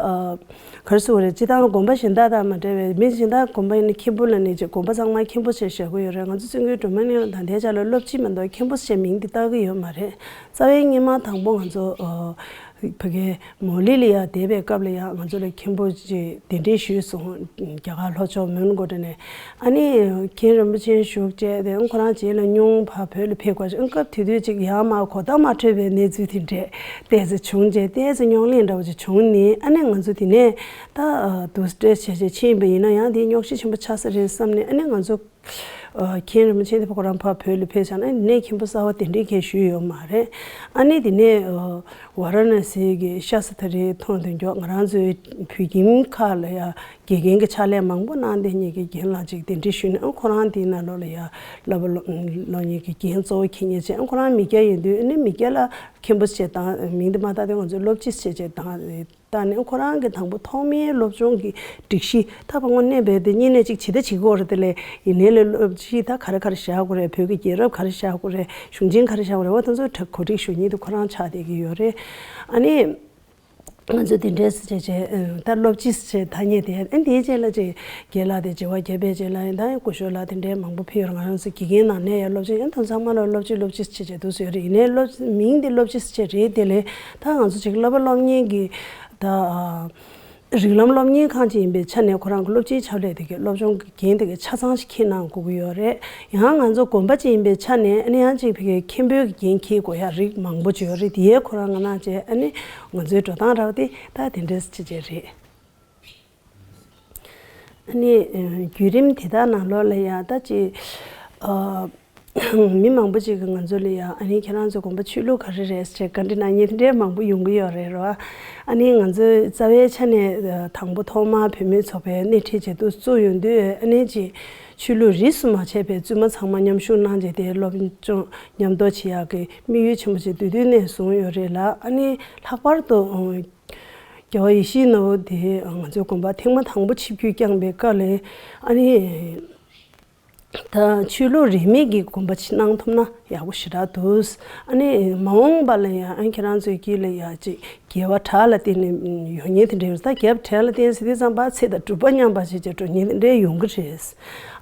ག་རེ་ཞུ་དགོས་རེད། སྤྱི་བཏང་དགོན་པ་གཞན་དག་དང་མ་འདྲ་བའི་མི་གཞན་དག་དགོན་པ་ཡིན་ན་མཁན་པོ་ལ་ནི་ཅིག་དགོན་པ་ཚང་མ་མཁན་པོ་བྱས་བཞག་གི་ཡོད་རེད། ང་ཚོ་བཙུན་དགོན་སྒྲོལ་མ་གླིང་ལ་ད་ལྟའི་ཆ་ལ་སློབ་སྤྱི་མ་གཏོགས་མཁན་པོ་ཞེས་མིང་འདི་བཏགས་ཀྱི་ཡོད་མ་རེད། རྩ་བའི་སྔོན་མ་དང་པོ་ང་ཚོ། ཕ་གིའི་མོ་ལི་ལ་ཡ་བསྡད་པའི་སྐབས་ལ་ཡ་ང་ཚོ་ལ་མཁན་པོ་ཅིག་གདན་འདྲེན་ཞུས་སོང་། རྒྱ་གར་ལྷོ་ཕྱོགས་མོན་གྷོ་ཊ་ནས། ཨ་ནི་མཁན་རིན་པོ་ཆེ་བཞུགས་བྱས་ཏེ་ཁོ་རང་རྗེས་ལ་སྙུང་བར་བོད་ལ་ཕེབས་དགོས་ཤིང་། སྐབས་དེ་དུས་ཅིག་ཡར་མར་གོ་བརྡ་མ་འཕྲོད་པའི་གནས་ཚུལ་དེ་འདྲས་ཏོག་ཙམ་བྱུང་བྱས། ཏོག་ཙམ་རྙོག་གླེང་འདྲ་བོ་ཅིག་བྱུང་ནས། ཨ་ནི་ང་ཚོ་དེ་ནས་ད་འདུག་སེ་བྱས་བྱས་ཕྱིན་པ་ཡིན་ན་ཡང་དེ་རྙོག་གཞི་ཆེན་པོ་ཆགས་ས་རེད་བསམ་ནས། ཨ་ནི་ང་ཚོ་མཁན་རིན་པོ་ཆེ་དེ་ཁོ་རང་ཕར་བོད་ལ་ཕེབས་ཚར་ན། ཨ་ནི་མཁན་པོ་གསར་པ་གདན་འདྲེན་མཁན་ཞུས་ཡོད་མ་རེད། ཨ་ནི་དེ་ནས་ཝཱ་ར་ཎ་སི་གི་ཤ་ས་ཐ་རི་མཐོང་དོན་འཇོག་ང་རང་ཚོའི་བོད་ཁྱིམ་ཁག་ལ་ཡ་དགེ་རྒན་གྱི་ཕྱག་ལས་མང་པོ་གནང་བསྡད་མཁན་གྱི་རྒན་ལགས་ཅིག་གདན་འདྲེན་ཞུས་ནས། ཨ་ཁོ་རང་དེའི་ནང་ལོགས་ལ་ཡ་བསླབ་པ་སློབ་སློབ་མཁན་གྱི་འགན་གཙོ་བོ་འཁྱེར་མཁན་བྱས། ཨ་ཁོ་རང་མི་སྐྱ་ཡིན་དུས། ཨ་ནི་མི་སྐྱ་ལ་མཁན་པོ་ཞེས་བཏང་། མིང་དེ་མ་བཏགས་དེ་ང་ཚོས་སློབ་སྤྱི་ཞེས་བྱས་བཏང་། བཏང་ནས་ཁོ་རང་གིས་དང་པོ་ཐོག་མའི་སློབ་སྦྱོང་གི་སྒྲིག་གཞི། ད་ཕ་དངོས་གནས་བས་དེ་སྨྱུང་གནས་གཅིག་ཇི་ལྟར་བྱེད་དགོས་རེད། དེ་ལས་ཡིན་ནའི་ལས་སློབ་སྤྱི་ད་ག་རེ་ག་རེ་བཞག་དགོས་རེད། བོད་ཀྱི་རྒྱལ་རབས་ག་རེ་བཞག་དགོས་རེད། གཞུང་ཆེན་ག་རེ་བཞག་དགོས་རེད། འོ་དེ་ཚོ་གོ་སྒྲིག་ཞུ་མཁན་དེ་ཁོ་རང་ཆགས་བསྡད་ཀྱི་ཡོད་རེད། ཨ་ནི་ང་ཚོ་དེ་འདྲའི་བྱས་བྱས་ད་སློབ་སྤྱི་བྱས་ཐ་སྙད་དེ། ཨ་ནི་དེའི་རྗེས་ལ་ཅིག་རྒན་ལགས་དེ་བྱེ་བ་བརྒྱད་པའི་རྗེས་ལ་ཡིན། ད་ཡང་སྐུ་ཞབས་ལགས་དེ་འདྲའི་མང་པོ་ཕེབས་ཡོད་རེད། ང་རང་ཚོ་དགེ་རྒན་ནང་ནས་ཡང་སློབ་སྤྱི། ཡང་དེ་ཚང་མ་ལ་སློབ་སྤྱི་སློབ་སྤྱི་བྱས་བྱས་འདུག་སེ་ཡོད་རེད། ཡིན་ནའི་སློབ་མིང་དེ་སློབ་སྤྱི་བྱས་རེད། དེ་ལས་ད་ང་ཚོ་ཅིག་བསླབ་པ་སློབ་གཉེར་གྱི་ད་རིགས་ལམ་སློབ་གཉེར་ཁང་ཅིག་ཡིན་པའི་ཆ་ནས་ཁོ་རང་གི་སློབ་སྤྱིའི་ཆ་ལས་དེ་གའི་སློབ་སྦྱོང་གི་འགན་དེ་གའི་ཆ་ཚང་ཞིག་འཁྱེར་གནང་དགོས་ཀྱི་ཡོད་རེད། ཡང་ང་ཚོ་དགོན་པ་ཅིག་ཡིན་པའི་ཆ་ནས། ཨ་ནི་ཡང་ཅིག་ཕ་གིའི་མཁན་པོའི་གི་འགན་འཁྱེར་དགོས་ཡ་རིགས་མང་པོ་ཅིག་ཡོད་རེད། དེའི་ཁོ་རང་ང་རང་བྱས། ཨ་ནི་ང་ཚོའི་འགྲོ་སྟངས་ར་བ་དེ་ད་དེ་འདྲས་ཅིག་བྱས་རེད། ཨ་ནི་ཨ་བརྒྱུད་རིམ་དེ་དག་ནང་ལོགས་ལ་ཡ་ད་ཅིག་ཨ་མི་མང་པོ་ཅིག་གིས་ང་ཚོ་ལ་ཡ། ཨ་ནི་ཁྱེད་རང་ཚོའི་དགོན་པ་ཆོས་ལུགས་ག་རེ་རེད་ཟེར་བཀའ་འདྲི་གནང་མཁན་དེ་འདྲའི་མང་པོ་ཡོང་གི་ཡོད་རེད་རོ། ཨ་ནི་ང་ཚོའི་རྩ་བའི་ཆ་ནས་དང་པོ་ཐོག་མར་བུད་མེད་ཚོགས་པའི་སྣེ་ཁྲིད་བྱེད་དུ་བཙུགས་ཡོང་དུས། ཨ་ནི་ཅིག་ཆོས་ལུགས་རིས་སུ་མ་ཆད་པའི་བཙུན་མ་ཚང་མ་མཉམ་ཞུགས་གནང་བྱས། དེ་སློབ་སྦྱོང་མཉམ་དུ་བྱེད་ཡག་གི་དམིགས་ཡུལ་ཆེན་པོ་ཅིག་དེ་དུས་ནས་བཟུང་ཡོད་རེད་ལ། ཨ་ནི་ལྷག་པར་དུ་རྒྱལ་བ་ཡིད་བཞིན་ནོར་བུ་དེ་ང་ཚོའི་དགོན་པ་ཐེངས་མ་དང་པོ་ཆིབས་བསྒྱུར་བསྐྱངས་པའི་སྐབས་ལ། ཨ་ནི་ད་ཆོས་ལུགས་རིས་མེད་ཀྱི་དགོན་པ་ཅིག་གནང་ཐུབ་ན་ཡག་པོ་ཞེ་དྲག་འདུག། ཨ་ནི་མ་འོངས་པ་ལ་ཡང་ཨ་ཁྱེད་རང་ཚོའི་དཀྱིལ་ལ་ཡང་ཅིག་རྒྱལ་བ་བྲག་ལ་བརྟེན་ནས་ཡོད་མཁན་དེ་འདྲ་ཡོད། ད་རྒྱལ་བ་བྲག་ལ་བརྟེན་ཟེར་དུས་ཙམ་པ་ཚེ་དང་སྒྲུབ་པ་མཉམ་པ་བྱེད་ཅིག་འགྲོ་མཁན་དེ་འདྲ་ཡོང་གི་རེད།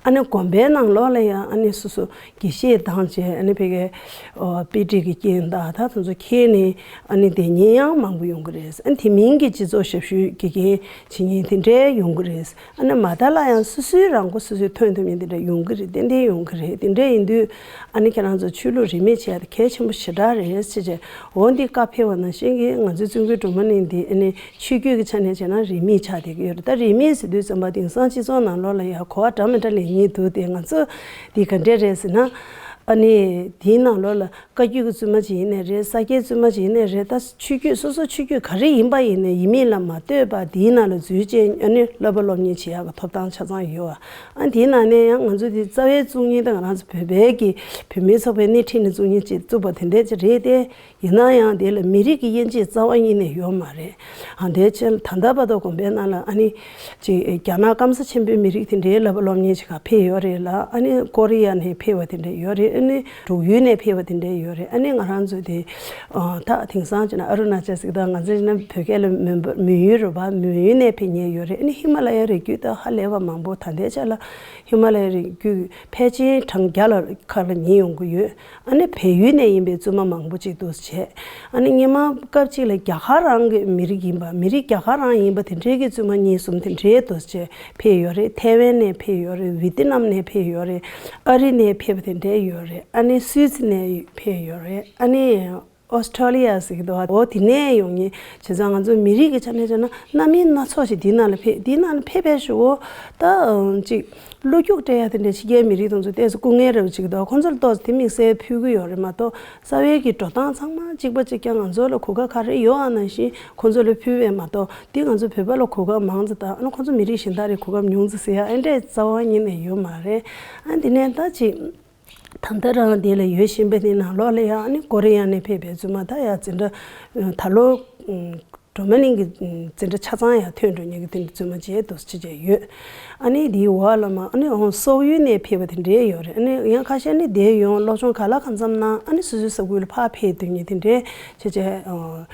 ཨ་ནི་དགོན་པའི་ནང་ལོགས་ལ་ཡང་ཨ་ནི་སོ་སོ་དགེ་བཤེས་བཏང་བྱས། ཨ་ནི་ཕ་གིའི་ཨོ་དཔེ་ཁྲིད་ཀྱི་རྐྱེན་དང་ད་དེ་ཚོ་འཁྱེར་ནས་ཨ་ནི་བསྡད་མཁན་ཡང་མང་པོ་ཡོང་གི་རེད། ཨ་ནི་དེ་མིན་གྱི་སྤྱི་ཚོགས་ཞབས་ཞུའི་དགེ་རྒན་བྱེད་མཁན་དེ་འདྲའི་ཡོང་གི་རེད། ཨ་ནི་མ་མཐའ་ལ་ཡང་སོ་སོའི་རང་མགོ་སོ་སོས་ཐོན་ཐུབ་མཁན་དེ་འདྲ་ཡོང་གི་རེད། ཏན་ཏན་ཡོང་གི་རེད། དེ་འདྲ་ཡིན་དུས་ཨ་ནི་ཁྱེད་རང་ཚོ་ཆོས་ལུགས་རིས་མེད་བྱེད་ཡ་དེ་གལ་ཆེན་པོ་ཞེ་དྲག་རེད་ཟེར་བྱས། འོ་འདི་བཀའ་ཕེབས་པ་ནང་བཞིན་གྱི་ང་ཚོའི་བཙུན་དགོན་གྲོ་མོ་གླིང་འདི་ཨ་ནི་ཆོས་བརྒྱུད་ཀྱི་ཆ་ནས་བྱས་ན་རིས་མེད་ཆགས་བསྡད་ཀྱི་ཡོད་རེད། ད་རིས་མེད་ཟེར་དུས་ཙམ་པ་དེང་སང་སྤྱི་ཚོགས་ནང་ལོགས་ལ་ཡ་གོ་བ་འདྲ་མི་འདྲ་ལེན་མཁན་འདུག་སྟེ། ང་ཚོ་འདི་ག་འདྲས་རེད་ཟེར་ན། ཨ་ནི་དེའི་ནང་ལོགས་ལ་བཀའ་བརྒྱུད་ཀྱི་བཙུན་མ་ཅིག་ཡིན་ནའི་རེད། ས་སྐྱའི་བཙུན་མ་ཅིག་ཡིན་ནའི་རེད། ད་ཆོས་བརྒྱུད་སོ་སོ་ཆོས་བརྒྱུད་ག་རེ་ཡིན་པ་ཡིན་ནའི་ཡིན་མིན་ལ་མ་ལྟོས་པར་དེའི་ནང་ལ་འཛུལ་བྱས་ཨ་ནི་བསླབ་པ་སློབ་གཉེར་བྱེད་ཡག་གི་ཐོབ་ཐང་ཆ་ཚང་ཡོད་པ། ཨ་དེའི་ནང་ནས་ཡང་ང་ཚོ་དེ་རྩ་བའི་བཙུགས་མཁན་དེ་ང་རང་ཚོ་བོད་པའི་གི་བུད་མེད་ཚོགས་པའི་སྣེ་ཁྲིད་ནས་བཙུགས་མཁན་ཅིག་བཙུགས་པ་དེ་འདྲ་ཅིག་རེད་དེ། ཡིན་ན་ཡང་དེ་ལ་མི་རིགས་ཀྱི་དབྱེ་འབྱེད་རྩ་བ་ཉིད་ནས་ཡོད་མ་རེད། ཨ་དེའི་ཕྱིར་ད་ལྟ་བར་དུ་དགོན་པའི་ནང་ལ་ཨ་ནི་ཅིག་རྒྱ་ནག་སྐམ་ས་ཆེན་པོའི་མི་རིགས་དེ་འདྲའི་བསླབ་པ་སློབ་གཉེར་བྱེད་ག་ཕེབས་ཡོད་རེད་ལ། ཨ་ནི་ཀོ་རི་ཡ་ནས་ཕེབས་པ་དེ་འདྲ་ཡོད་རེད། ཨ་ནི་འབྲུག་ཡུལ་ནས་ཕེབས་པ་དེ་འདྲ་ཡོད་རེད། ཨ་ནི་ང་རང་ཚོ་དེ་ཨ་ད་དེང་སང་བྱས་ན་ཨ་རུ་ན་ཅལ་ཟེར་གི་འདུག། ང་ཚོ་བྱས་ན་བོད་སྐད་ལ་མོན་པ་མོན་ཡུལ་རེད་པ། མོན་ཡུལ་ནས་ཕེབས་མཁན་ཡོད་རེད། ཨ་ནི་ཧི་མ་ལ་ཡའི་རི་རྒྱུད་ད་ཧ་ལས་པ་མང་པོ། ད་ལྟའི་ཆ་ལ་ཧི་མ་ལ་ཡའི་རི་རྒྱུད་ཕལ་ཆེར་གྲངས་བརྒྱ་ལ་ཁ་ལ་ཉེ་ཡོང་གི་ཡོད། ཨ་ནི་བལ་ཡུལ་ནས་ཡིན་པའི་བཙུན་མ་མང་པོ་ཅིག་འདུག་བྱས། ཨ་ནི་སྔོན་མ་སྐབས་གཅིག་ལ་རྒྱ་གར་རང་གི་མི་རིགས་ཡིན་པ། མི་རིགས་རྒྱ་གར་རང་ཡིན་པ་དེ་འདྲའི་གི་བཙུན་མ་གཉིས་གསུམ་དེ་འདྲའི་འདུག་བྱས་ཕེབས་ཡོད་རེད། ཐའེ་ཝན་ནས་ཕེབས་ཡོད་རེད། ཝི་ཏི་ནམ་ནས་ཕེབས་ཡོད་རེད། ཨ་རི་ནས་ཕེབས་པ་དེ་འདྲའི་ཡོད་རེད། ཨ་ནི་སུད་སི་ནས་ཕེབས་ཡོད་རེད། ཨ་ནི་ཨོ་སི་ཁྲོ་ལི་ཡ་ཟེར་གི་འདུག། འོ་དེ་ནས་ཡོང་མཁན། བྱས་ཙང་ང་ཚོ་མི་རིགས་ཀྱི་ཆ་ནས་བྱས་ན་སྣ་མིན་སྣ་ཚོགས་ཤིག་འདི་ནང་ལ་ཕེབས། འདི་ནང་ལ་ཕེབས་པའི་གཞུག་གུ་ད་ཅིག་བློ་འགྱུར་སྤྲད་ཡ་དེ་འདྲ་ཕྱི་རྒྱལ་མི་རིགས་དང་ཚོ་ཏོག་ཙམ་སྐུ་ངལ་རེ་བ་ཅིག་འདུག། ཁོང་ཚོར་ཏོག་ཙམ་དེ་དམིགས་བསལ་ཕུལ་གི་ཡོད་རེད་མ་གཏོགས། རྩ་བའི་གི་འགྲོ་སྟངས་ཚང་མ་གཅིག་པ་གཅིག་རྐྱང་། ང་ཚོ་ལ་གོ་སྐབས་ག་རེ་ཡོད་ཨ་ནང་བཞིན་ཁོང་ཚོ་ལ་ཕུལ་བས་མ་གཏོགས། འདི་ང་ཚོ་བོད་པ་ལ་གོ་སྐབས་མང་ཙམ་དང་། ཨ་ནི་ཁོང་ཚོ་མི་རིགས་གཞན་དག་ལ་གོ་སྐབས་ཉུང་ཙམ་ཟེར་ཡ་ཨེ་འདྲས་རྩ་བ་ཉིད་ནས་ཡོད་མ་རེད། ཨ་འདི་ནས་ད་ཅིག་ད་ལྟ་རང་འདི་ལ་ཡོད་བཞིན་པ་དེ་ནང་ལོགས་ལ་ཡང་ཨ་ནི་ཀོ་རི་ཡ་ནས་ཕེབས་པའི་བཙུན་མ་ད་ཡ་འཛིན་གྲྭ་ད་ལོ་གྲོ་མ་གླིང་གི་འཛིན་གྲྭ་ཆ་ཚང་ཡང་ཐོན་འགྲོ་མཁན་གྱི་དེ་འདྲ་བཙུན་མ་བྱས་འདུག་ཅེས་བྱས་ཡོད། ཨ་ནི་དེའི་འོག་ལ་མ་ཨ་ནི་འོང་སོག་ཡུལ་ནས་ཕེབས་པ་དེ་འདྲའི་ཡོད་རེད། ཨ་ནི་ཡང་ཁ་ཤས་ནི་དེ་ཡོང་སློབ་སྦྱོང་ག་ལ་གང་འཚམ་གནང་། ཨ་ནི་སོ་སོའི་ས་ཁུལ་ལ་ཕར་ཕེབས་སྡོད་མཁན་དེ་འདྲའི་བྱས་བྱས།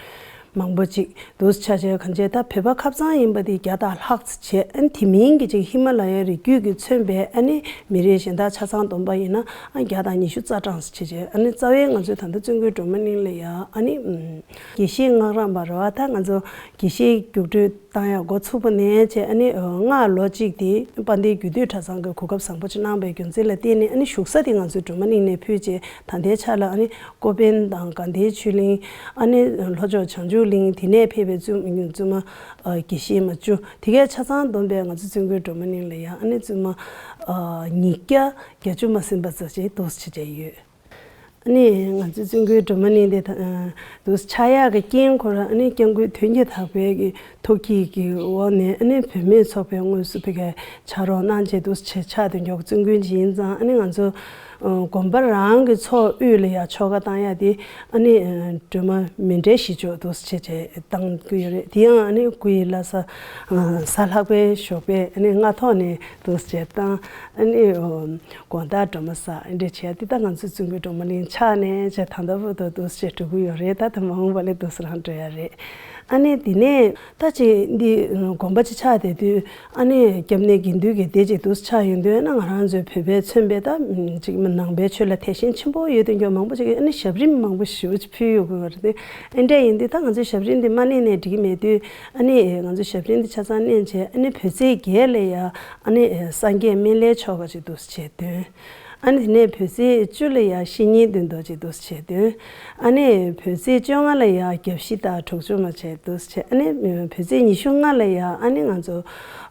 མང་པོ་ཅིག་འདུག་ཆ་བྱས། གང་བྱས་ད་བོད་པ་ཁ་གཙང་ཡིན་པ་དེ་བརྒྱ་དང་ལྷག་ཙམ་བྱས། ཨ་ནི་དེ་མིན་གྱི་ཅིག་ཧི་མ་ལ་ཡའི་རི་རྒྱུད་ཀྱིས་མཚོན་པའི་ཨ་ནི་མི་རིགས་གཞན་དག་ཆ་ཚང་བསྡོམས་པ་ཡིན་ན་ཨ་བརྒྱ་དང་ཉི་ཤུ་རྩ་གྲངས་ཙམ་བྱས་བྱས། ཨ་ནི་རྩ་བའི་ང་ཚོའི་ད་ལྟ་བཙུན་དགོན་སྒྲོལ་མ་གླིང་ལ་ཡ་ཨ་ནི་ཨམ་དགེ་བཤེས་སྔགས་རམས་པ་རེད་བ། ད་ང་ཚོ་དགེ་བཤེས་རྒྱུགས་སྤྲོད་བཏང་ཡག་འགོ་ཚུགས་པ་ནས་བྱས། ཨ་ནི་སྔར་ལོ་གཅིག་དེ་དཔལ་ལྡན་རྒྱུད་སྟོད་གྲྭ་ཚང་གི་གོ་སྐབས་བཟང་པོ་ཅིག་གནང་བའི་རྒྱུ་མཚན་ལ་བརྟེན་ནས། ཨ་ནི་བཞུགས་ས་དེ་ང་ཚོའི་སྒྲོལ་མ་གླིང་ནས་ཕུད་བྱས། ད་ལྟའི་ཆ་ལ་ཨ་ནི་ཀོ་པན་དང་དགའ་ལྡན་ཆོས་གླིང་། ཨ་ནི་ལྷོ་ཕྱོགས་བྱང་ཆུབ་གླིང་། དེ་ནས་ཕེབས་པའི་བཙུན་བཙུན་མ་ཨ་དགེ་བཤེས་མ་བཅུ། དེ་གས་ཆ་ཚང་བསྡོམས་པས་ང་ཚོ་བཙུན་དགོན་སྒྲོལ་མ་གླིང་ལ་ཡ་ཨ་ནི་བཙུན་མ་ཨ་ཉིས་བརྒྱ་བརྒྱད་ཅུ་མ་ཟིན་པ་ཙམ་ཅིག་འདུག་ཆ་བྱས་ཡོད། ཨ་ནི་ང་ཚོ་བཙུན་དགོན་སྒྲོལ་མ་གླིང་དེ་ད་ཨ་འདུག་ཆགས་ཡག་གི་རྐྱེན་ཁོ་རང་ཨ་ནི་སྐྱབས་མགོན་དོན་གྱི་བདག་པོའི་གི་ཐུགས་བསྐྱེད་ཀྱི་འོག་ནས། ཨ་ནི་བུད་མེད་ཚོགས་པའི་དངོས་སུ་ཕ་གིར་ཕྱག་རོགས་གནང་བྱས་འདུག་ཆེ་ཆགས་དོན་འཁྱོག་བཙུན་དགོན་ཅིག་ཡིན་ཙང་། ཨ་ནི་ང་ཚོ་ཨ་དགོན་པ་རང་གི་ཚོགས་དབུས་ལ་ཡ་ཆོ་ག་བཏང་ཡ་དེ་ཨ་ནི་ཨ་སྒྲོལ་མ་མཎྜལ་བཞི་ཅོག་འདུག་ཆེ་ཆེ་བཏང་གི་ཡོད་རེད། དེ་ཡང་ཨ་ནི་སྐུ་ཡི་བླ་གཟའ་ཨ་གཟའ་ལྷག་པའི་ཞོགས་པའི་ཨ་ནི་སྔ་ཐོག་ནས་འདུག་ཆེ་བཏང་། ཨ་ནི་ཨ་དགོང་དག་སྒྲོལ་མ་བསགས། ཨ་འདྲ་བྱས་དེ་ད་ང་ཚོའི་བཙུན་དགོན་སྒྲོལ་མ་གླིང་ཆགས་ནས་བྱས་ད་ལྟ་བར་དུ་འདུག་ཆེ་འགྲོ་གི་ཡོད་རེད། ད་དེ་མ་འོངས་པ་ལ་འདུག་སེ་རང་འགྲོ་ཡ་རེད། ཨ་ནི་དེ་ནས་ད་ཅིག་འདི་དགོན་པ་ཅིག་ཆགས་བསྡད་དུས། ཨ་ནི་སྐྱབས་གནས་དགེ་འདུན་གྱི་སྡེ་ཅིག་འདུག་ཆགས་ཡོང་དུས། ཨ་ནི་ང་རང་ཚོའི་བོད་པས་མཚོན་པའི་ད་ཅིག་ནང་པའི་ཆོས་ལ་དད་ཞེན་ཆེན་པོ་ཡོད་དོན་འཁྱོག་མང་པོ་ཅིག་གིས་ཨ་ནི་ཞབས་རིམ་མང་པོ་ཞེ་པོ་ཅིག་ཕུལ་ཡོང་གི་ཡོད་རེད། དེ་ཨེ་འདྲ་ཡིན་དུས་ད་ང་ཚོའི་ཞབས་རིམ་འདི་མ་གནང་ནས་འགྲིག་གི་མེད་དུས། ཨ་ནི་ང་ཚོའི་ཞབས་རིམ་འདི་ཆ་ཚང་གནང་བྱས། ཨ་ནི་བོད་ཚེས་བརྒྱད་ལ་ཡ་ཨ་ནི་སངས་རྒྱས་སྨན་བླའི་ཆོ་ག་ཅིག་འདུག་བྱས་དོན། ཨ་ནི་དེ་ནས་བོད་ཚེས་བཅུ་ལ་ཡ་བཤེས་གཉེན་བསྟེན་ཏོག་ཅིག་འདུག་བྱས་དོན། ཨ་ནི་བོད་ཚེས་བཅོ་ལྔ་ལ་ཡ་རྒྱབ་བཤིས་དང་གྲོགས་བཅོམ་མ་བྱས་འདུག་བྱས། ཨ་ནི་བོད་ཚེས་ཉི་ཤུ་ལྔ་ལ་ཡ་ཨ་ནི་ང་ཚོ་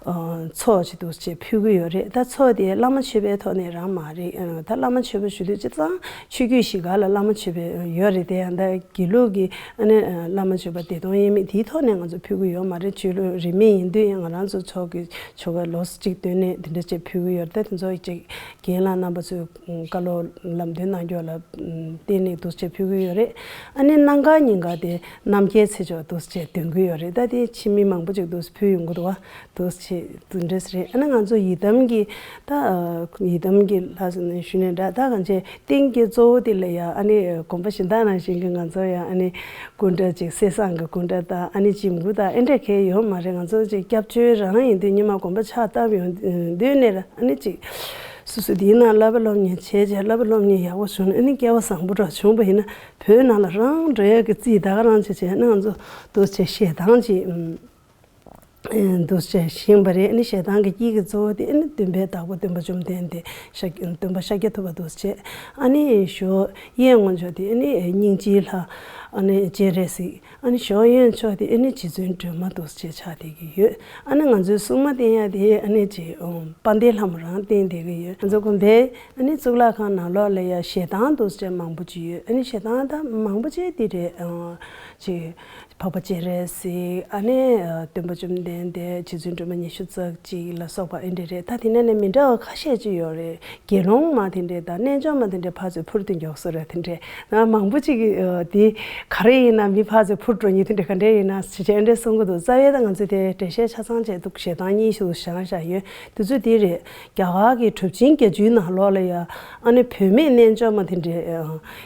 ཨ་ཚོགས་ཅིག་འདུག་བྱས་ཕུལ་གི་ཡོད་རེད། ད་ཚོགས་དེ་བླ་མ་མཆོད་པའི་ཐོག་ནས་རང་མ་རེད། ཨ་ད་བླ་མ་མཆོད་པ་ཞུ་དུས་སྤྱིར་བཏང་ཆོས་བརྒྱུད་བཞི་ཀ་ལ་བླ་མ་མཆོད་པ་ཡོད་རེད། དེ་ཡང་ད་དགེ་ལུགས་ཀྱི་ཨ་ནི་བླ་མ་མཆོད་པ་བདེ་སྟོང་དབྱེར་མེད་དེའི་ཐོག་ནས་ང་ཚོ་ཕུལ་གི་ཡོད་མ་རེད། ཆོས་ལུགས་རིས་མེད་ཡིན་དུས་ཡང་ང་རང་ཚོ་ཚོགས་ཀྱི་ཆོ་ག་ལོ་གཅིག་སྟོན་ནས་དེ་འདྲ་བྱས་ཕུལ་གི་ཡོད་རེད། ད་དེ་ཚོ་ཅིག་རྒན་ལགས་རྣམ་པ་ཚོས་བཀའ་སློབ་ལམ་སྟོན་གནང་རྒྱུ་ལ་བརྟེན་ནས་འདུག་བྱས་ཕུལ་གི་ཡོད་རེད། ཨ་ནི་གནམ་གང་ཉིན་གང་དེ་རྣམ་རྒྱལ་ཚེ་མཆོག་འདུག་བྱས་འདོན་གི་ཡོད་རེད། ད་དེ་ཕྱི་མི་མང་པོ་ཅིག་འདུག་ཕུལ་ཡོང་གི་འདུག་བ། འདུག་བྱས་དེ་འདྲས་རེད། ཨ་ནི་ང་ཚོ་ཡི་དམ་གྱི་ད་ཡི་དམ་གྱི་ལྷ་ཞུ་ནས་འདྲ། ད་གང་བྱས་རྟེན་གྱི་གཙོ་བོ་དེ་ལ་ཡ་ཨ་ནི་དགོན་པ་གཞན་དག་ནང་བཞིན་གྱི་ང་ཚོ་ཡ་ཨ་ནི་སྐུ་འདྲ་ཅིག་གསེར་ཟངས་ཀྱི་སྐུ་འདྲ་དང་། ཨ་ནི་འཇིམ་སྐུ་དང་ཨེ་འདྲ་གང་ཡོད་མ་རེད། ང་ཚོ་ཅིག་སྐྱབས་བཅོལ་རང་ཡིན་དུས་ཉི་མ་དགོན་པ་ཕྱག་བཏབ་ཡོང་དུས་ནས་ར། ཨ་ནི་ཅིག་སོ་སོ་དེའི་ནང་བསླབ་པ་སློབ་གཉེར་བྱས་བྱས། བསླབ་པ་སློབ་གཉེར་ཡག་པོ་བྱུང་ནས། ཨ་ནི་སྐལ་བ་བཟང་པོ་འདྲ་བྱུང་བ་ཡིན་ན་བོད་ནང་ལ་རང་འགྲོ་ཡག་གི་རྩིས་ད་ག་རང་བྱས་བྱས། ཨ་ནི་ང་ཚོ་འདུག་བྱས་ཞེ་སྡང་ཅིག་འདུག་བྱས་བཞེངས་པ་རེད། ཨ་ནི་ཞེ་སྡང་གི་དཀྱིལ་གྱི་གཙོ་བོ་དེ་ཨ་ནི་སྟོན་པའི་བདག་པོ་སྟོན་པ་བཅོམ་ལྡན་འདས་ཤཱཀྱ་སྟོན་པ་ཤཱཀྱ་ཐུབ་པ་འདུག་བྱས། ཨ་ནི་ཞོ་གཡས་ངོ་ཕྱོགས་དེ་ཨ་ནི་སྙིང་རྗེའི་ལྷ་ཨ་ནི་སྤྱན་རས་གཟིགས། ཨ་ནི་ཞོ་གཡོན་ཕྱོགས་དེ་ཨ་ནི་རྗེ་བཙུན་སྒྲོལ་མ་འདུག་བྱས་ཆགས་བསྡད་ཀྱི་ཡོད། ཨ་ནི་ང་ཚོའི་སྲུང་མ་བསྟེན་ཡ་དེ་ཨ་ནི་ཅིག་དཔལ་ལྡན་ལྷ་མོ་རང་བསྟེན་བསྡད་ཀྱི་ཡོད། ང་ཚོ་དགོན་པའི་ཨ་ནི་གཙུག་ལག་ཁང་ནང་ལོགས་ལ་ཡ་ཞལ་ཐང་འདུག་བྱས་མང་པོ་ཅིག་ཡོད། ཨ་ནི་ཞལ་ཐང་ད་མང་པོ་ཅིག་དེ་རེད། ཅིག་འཕགས་པ་སྤྱན་རས་གཟིགས། ཨ་ནི་སྟོན་པ་བཅོམ་ལྡན་འདས། རྗེ་བཙུན་སྒྲོལ་མ་ཉི་ཤུ་རྩ་གཅིག་ལ་སོགས་པ་ཨེ་འདྲ་རེད། ད་དེ་ནས་ནི་མི་འདྲ་བ་ཁ་ཤས་ཅིག་ཡོད་རེད། དགེ་སློང་མ་དེ་འདྲས་དང་རྣལ་འབྱོར་མ་དེ་འདྲས་ཕར་ཚུར་འཕུར་དུ་མགྱོགས་སོ་རེད། དེ་འདྲས་ན་མང་པོ་ཅིག་གིས་དེ་ག་རེ་ཡིན་ན་མི་ཕར་ཚུར་འཕུར་འགྲོ་མཁན་དེ་འདྲས་ག་འདྲས་ཡིན་ན་ཞེས་བྱས་ཨེ་འདྲས་གསུང་གི་འདུག་རྩ་བའི་ད་ང་ཚོས་དེ་འགྲེལ་བཤད་ཆ་ཚང་བྱས་འདུག་ཞལ་ཐང་གཉིས་ཤིག་ཏུ་བཞེངས་བཞག་ཡོད། དེ་ཚོ་དེ་རེད། རྒྱ་གར་གྱི་གྲུབ་ཆེན་བརྒྱད་ཅུའི་ནང་ལོགས་ལ་ཡ་ཨ་ནི་བུད་མེད་རྣལ་འབྱོར་མ་དེ་འདྲས་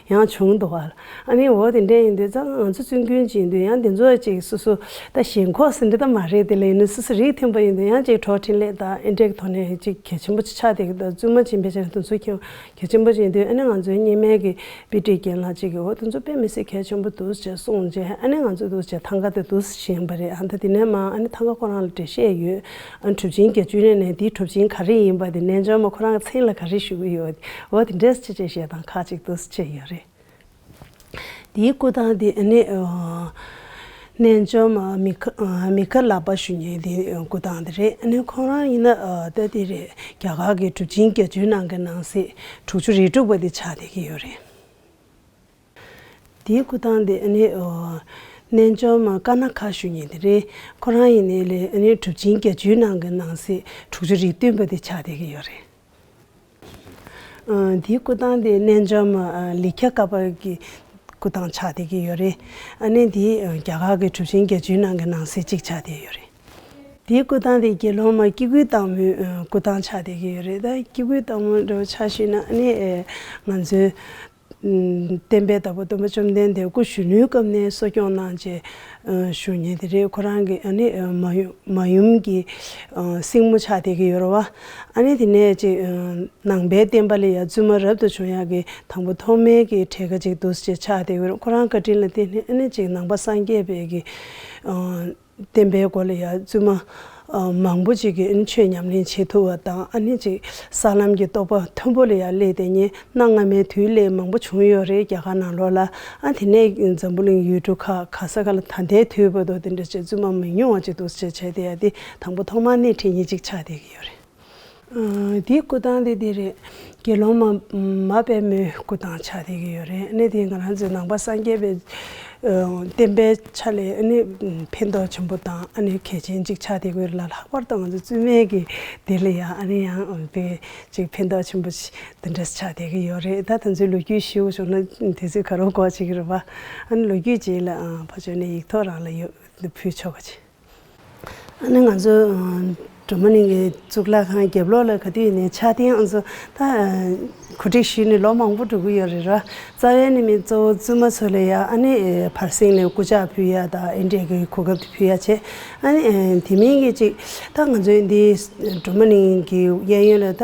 ཡང་བྱུང་འདུག་བ། ཨ་ནི་འོ་དེ་འདྲས་ཡིན་དུས་ཙང་ང་ཚོ་བཙུན་དགོན་ཅིག་ཡིན་དུས་ཡང་དེ་ཚོ་ཅིག་སོ་སོ་ད་ཞེན་ཁོག་ཟེར་འདྲ་ད་མ་རེད། དེ་ལ་ཡིན་ན་སོ་སོ་རིགས་མཐུན་པ་ཡིན་དུས་ཡང་ཅིག་གྲོགས་འཕྲིན་ལས་དང་ཨེ་འདྲས་ཀྱི་ཐོག་ནས་ཅིག་གལ་ཆེན་པོ་ཅིག་ཆགས་བསྡད་ཀྱི་འདུག་བཙུན་མ་ཅིག་ཡིན་པའི་ཆ་ནས་དེ་ཚོ་ཁྱོན་གལ་ཆེན་པོ་ཅིག་ཡིན་དུས། ཨ་ནི་ང་ཚོའི་སྔོན་མའི་གི་དཔེ་ཁྲིད་རྒན་ལགས་ཅིག་གིས་འོ་དེ་ཚོ་དཔེ་མི་སྲིད་གལ་ཆེན་པོ་འདུག་ཅེས་གསུངས་རྗེས། ཨ་ནི་ང་ཚོ་འདུག་ཅེས་ཐང་ག་དེ་འདུག་བཞེངས་པ་རེད། ཨ་ད་དེ་ནས་མ་ཨ་ནི་ཐང་ག་ཁོ་རང་ལ་འགྲེལ་བཤད་ཡོད། ཨ་ནི་གྲུབ་ཆེན་བརྒྱད་ཅུའི་ནང་ནས་དེའི་གྲུབ་ཆེན་ག་རེ་ཡིན་པ་དེ་རྣལ་འབྱོར་མ་ཁོ་རང་གི་མཚན་ལ་ག་རེ་ཞུ་གི་ཡོད། འོ་དེ་འདྲས་ཅེས་བྱས་ཞལ་ཐང་ཁག་ཅིག་འདུག་བྱས་ཡོད་རེད། དེའི་སྐུ་ཐང་དེ་ཨ་ནི་ཨ་རྣལ་འབྱོར་མ་མི་ཁ་ཨ་མི་ཁ་ལག་པ་ཞུ་མཁན་དེའི་སྐུ་ཐང་དེ་རེད། ཨ་ནི་ཁོང་རང་ཡིན་ན་ཨ་ད་དེ་རེད། རྒྱ་གར་གྱི་གྲུབ་ཆེན་བརྒྱད་ཅུའི་ནང་གི་ནང་གསེས་དྲུག་ཅུ་རེ་དྲུག་པ་དེ་ཆགས་བསྡད་ཀྱི་ཡོད་རེད། དེའི་སྐུ་ཐང་དེ་ཨ་ནི་ཨ་རྣལ་འབྱོར་མ་ཀ་ན་ཁ་ཞུ་མཁན་དེ་རེད། ཁོ་རང་ཡིན་ནའི་ལས་ཨ་ནི་གྲུབ་ཆེན་བརྒྱད་ཅུའི་ནང་གི་ནང་གསེས་དྲུག་ཅུ་རེ་བདུན་པ་དེ་ཆགས་བསྡད་ཀྱི་ཡོད་རེད། ཨ་དེའི་སྐུ་ཐང་དེ་རྣལ་འབྱོར་མ་ཨ་ལི་ཁྱ་ཀ་པ་གི་སྐུ་ཐང་ཆགས་བསྡད་ཀྱི་ཡོད་རེད། ཨ་ནི་དེ་ཨ་རྒྱ་གར་གྱི་གྲུབ་ཆེན་བརྒྱད་ཅུའི་ནང་གི་ནང་གསེས་གཅིག་ཆགས་བསྡད་ཡོད་རེད། དེའི་སྐུ་ཐང་དེ་དགེ་སློང་མ་སྐྱེ་དགུའི་སྟག་མོའི་ཨ་སྐུ་ཐང་ཆགས་བསྡད་ཀྱི་ཡོད་རེད། ད་སྐྱེ་དགུའི་སྟག་མོ་འདྲ་བོ་ཆ་བཞག་ན་ཨ་ནི་ཨ་ང་ཚོའི་ བསྟན་པའི་བདག་པོ་སྟོན་པ་བཅོམ་ལྡན་འདས་སྐུ་གཞོན་ནུའི་སྐབས་ནས་གསོ་སྐྱོང་གནང་བྱས་བཞུགས་མཁན་དེ་རེད། ཁོ་རང་གི་ཨ་ནི་མ་ཡུམ་མ་ཡུམ་གྱི་སྲིང་མོ་ཆགས་བསྡད་ཀྱི་ཡོད་རེད་བ། ཨ་ནི་དེ་ནས་ཅིག་ནང་པའི་བསྟན་པ་ལ་ཡང་བཙུན་མ་རབ་ཏུ་བྱུང་ཡག་གི་དང་པོ་ཐོག་མའི་གི་གྲས་ཀ་ཅིག་འདུག་སེ་ཆགས་བསྡད་ཀྱི་ཡོད་རེད། ཁོ་རང་བཀའ་དྲིན་ལ་བརྟེན་ནས་ཨ་ནི་ཅིག་ནང་པ་སངས་རྒྱས་པའི་གི་བསྟན་པའི་སྒོ་ལ་ཡང་བཙུན་མ་མང་པོ་ཅིག་གིས་ཨ་ནི་ཆོས་ཉམས་ལེན་བྱེད་ཐུབ་པ་དང་། ཨ་ནི་ཅིག་ས་ལམ་གྱི་རྟོགས་པ་མཐོན་པོ་ལ་ཡང་སླེབས་བསྡད་མཁན་གནའ་སྔ་མའི་དུས་ལས་མང་པོ་བྱུང་ཡོད་རེད། རྒྱ་གར་ནང་ལོགས་ལ། ཨ་དེ་ནས་འཛམ་བུ་གླིང་ཡུལ་གྲུ་ཁག་ག་ས་ག་ལ་ད་ལྟའི་དུས་བར་དུ་དེ་འདྲ་བྱས་བཙུན་མ་མི་ཉུང་བ་ཅིག་འདུག་སེ་བྱས་བསྡད་ཡ་དེ་དང་པོ་ཐོག་མ་སྣེ་ཁྲིད་མཁན་ཅིག་ཆགས་བསྡད་ཀྱི་ཡོད་རེད། ཨ་དེའི་སྐུ་ཐང་དེ་དེ་རེད། དགེ་སློང་མ་མ་པདྨོའི་སྐུ་ཐང་ཆགས་བསྡད་ཀྱི་ཡོད་རེད། ཨ་ནི་དེ་ང་རང་ཚོའི་ནང་པ་སངས་རྒྱས་པའི་ཨ་བསྟན་པའི་ཆ་ལས་ཨ་ནི་ཕན་ཐོགས་ཆེན་པོ་དང་ཨ་ནི་གལ་ཆེན་ཅིག་ཆགས་བསྡད་ཀྱི་ཡོད་རེད་ལ། ལྷག་པར་དུ་ང་ཚོ་བཙུན་མའི་གི་དེ་ལ་ཡང་ཨ་ནི་ཡང་དཔེ་ཅིག་ཕན་ཐོགས་ཆེན་པོ་ཞིག་དེ་འདྲ་ཆགས་བསྡད་ཀྱི་ཡོད་རེད། ད་ད་ཚོའི་ལོ་རྒྱུས་ཞུ་བྱུང་ན་དུས་ཚོད་ག་རེ་འགོར་བྱེད་ཀྱི་རེད་པ། ཨ་ནི་ལོ་རྒྱུས་རྗེས་ལ་ཨ་ཕར་ཕྱོགས་ནས་ཡིག་ཐོག་རང་ལ་ཡོད་འདི་ཕུལ་ཆོག་ག་ཅིག་ཨ་ནི་ང་ཚོ་ཨ་སྒྲོལ་མ་གླིང་གི་གཙུག་ལག་ཁང་རྒྱབ་ལོགས་ལ་ག་དུས་ཡིན་ནའི་ཕྱག་རྟེན་ཨ་ཚོ་ད་གོ་སྒྲིག་ཞུས་ནས་ལོ་མང་པོ་འགྲོ་གི་ཡོད་རེད་ར། རྩ་བའི་ནི་མི་གཙོ་བོ་བཙུན་མ་ཚོ་ལ་ཡ་ཨ་ནི་བར་གསེང་ནས་སྐུ་ཕྱག་ཕུལ་ཡ་དང་ཨེ་འདྲས་ཀྱི་གོ་སྐབས་དེ་ཕུལ་ཡ་བྱས། ཨ་ནི་དེ་མིན་གྱི་ཅིག་ད་ང་ཚོའི་འདི་སྒྲོལ་མ་གླིང་གི་གཡས་གཡོན་ལ་ད་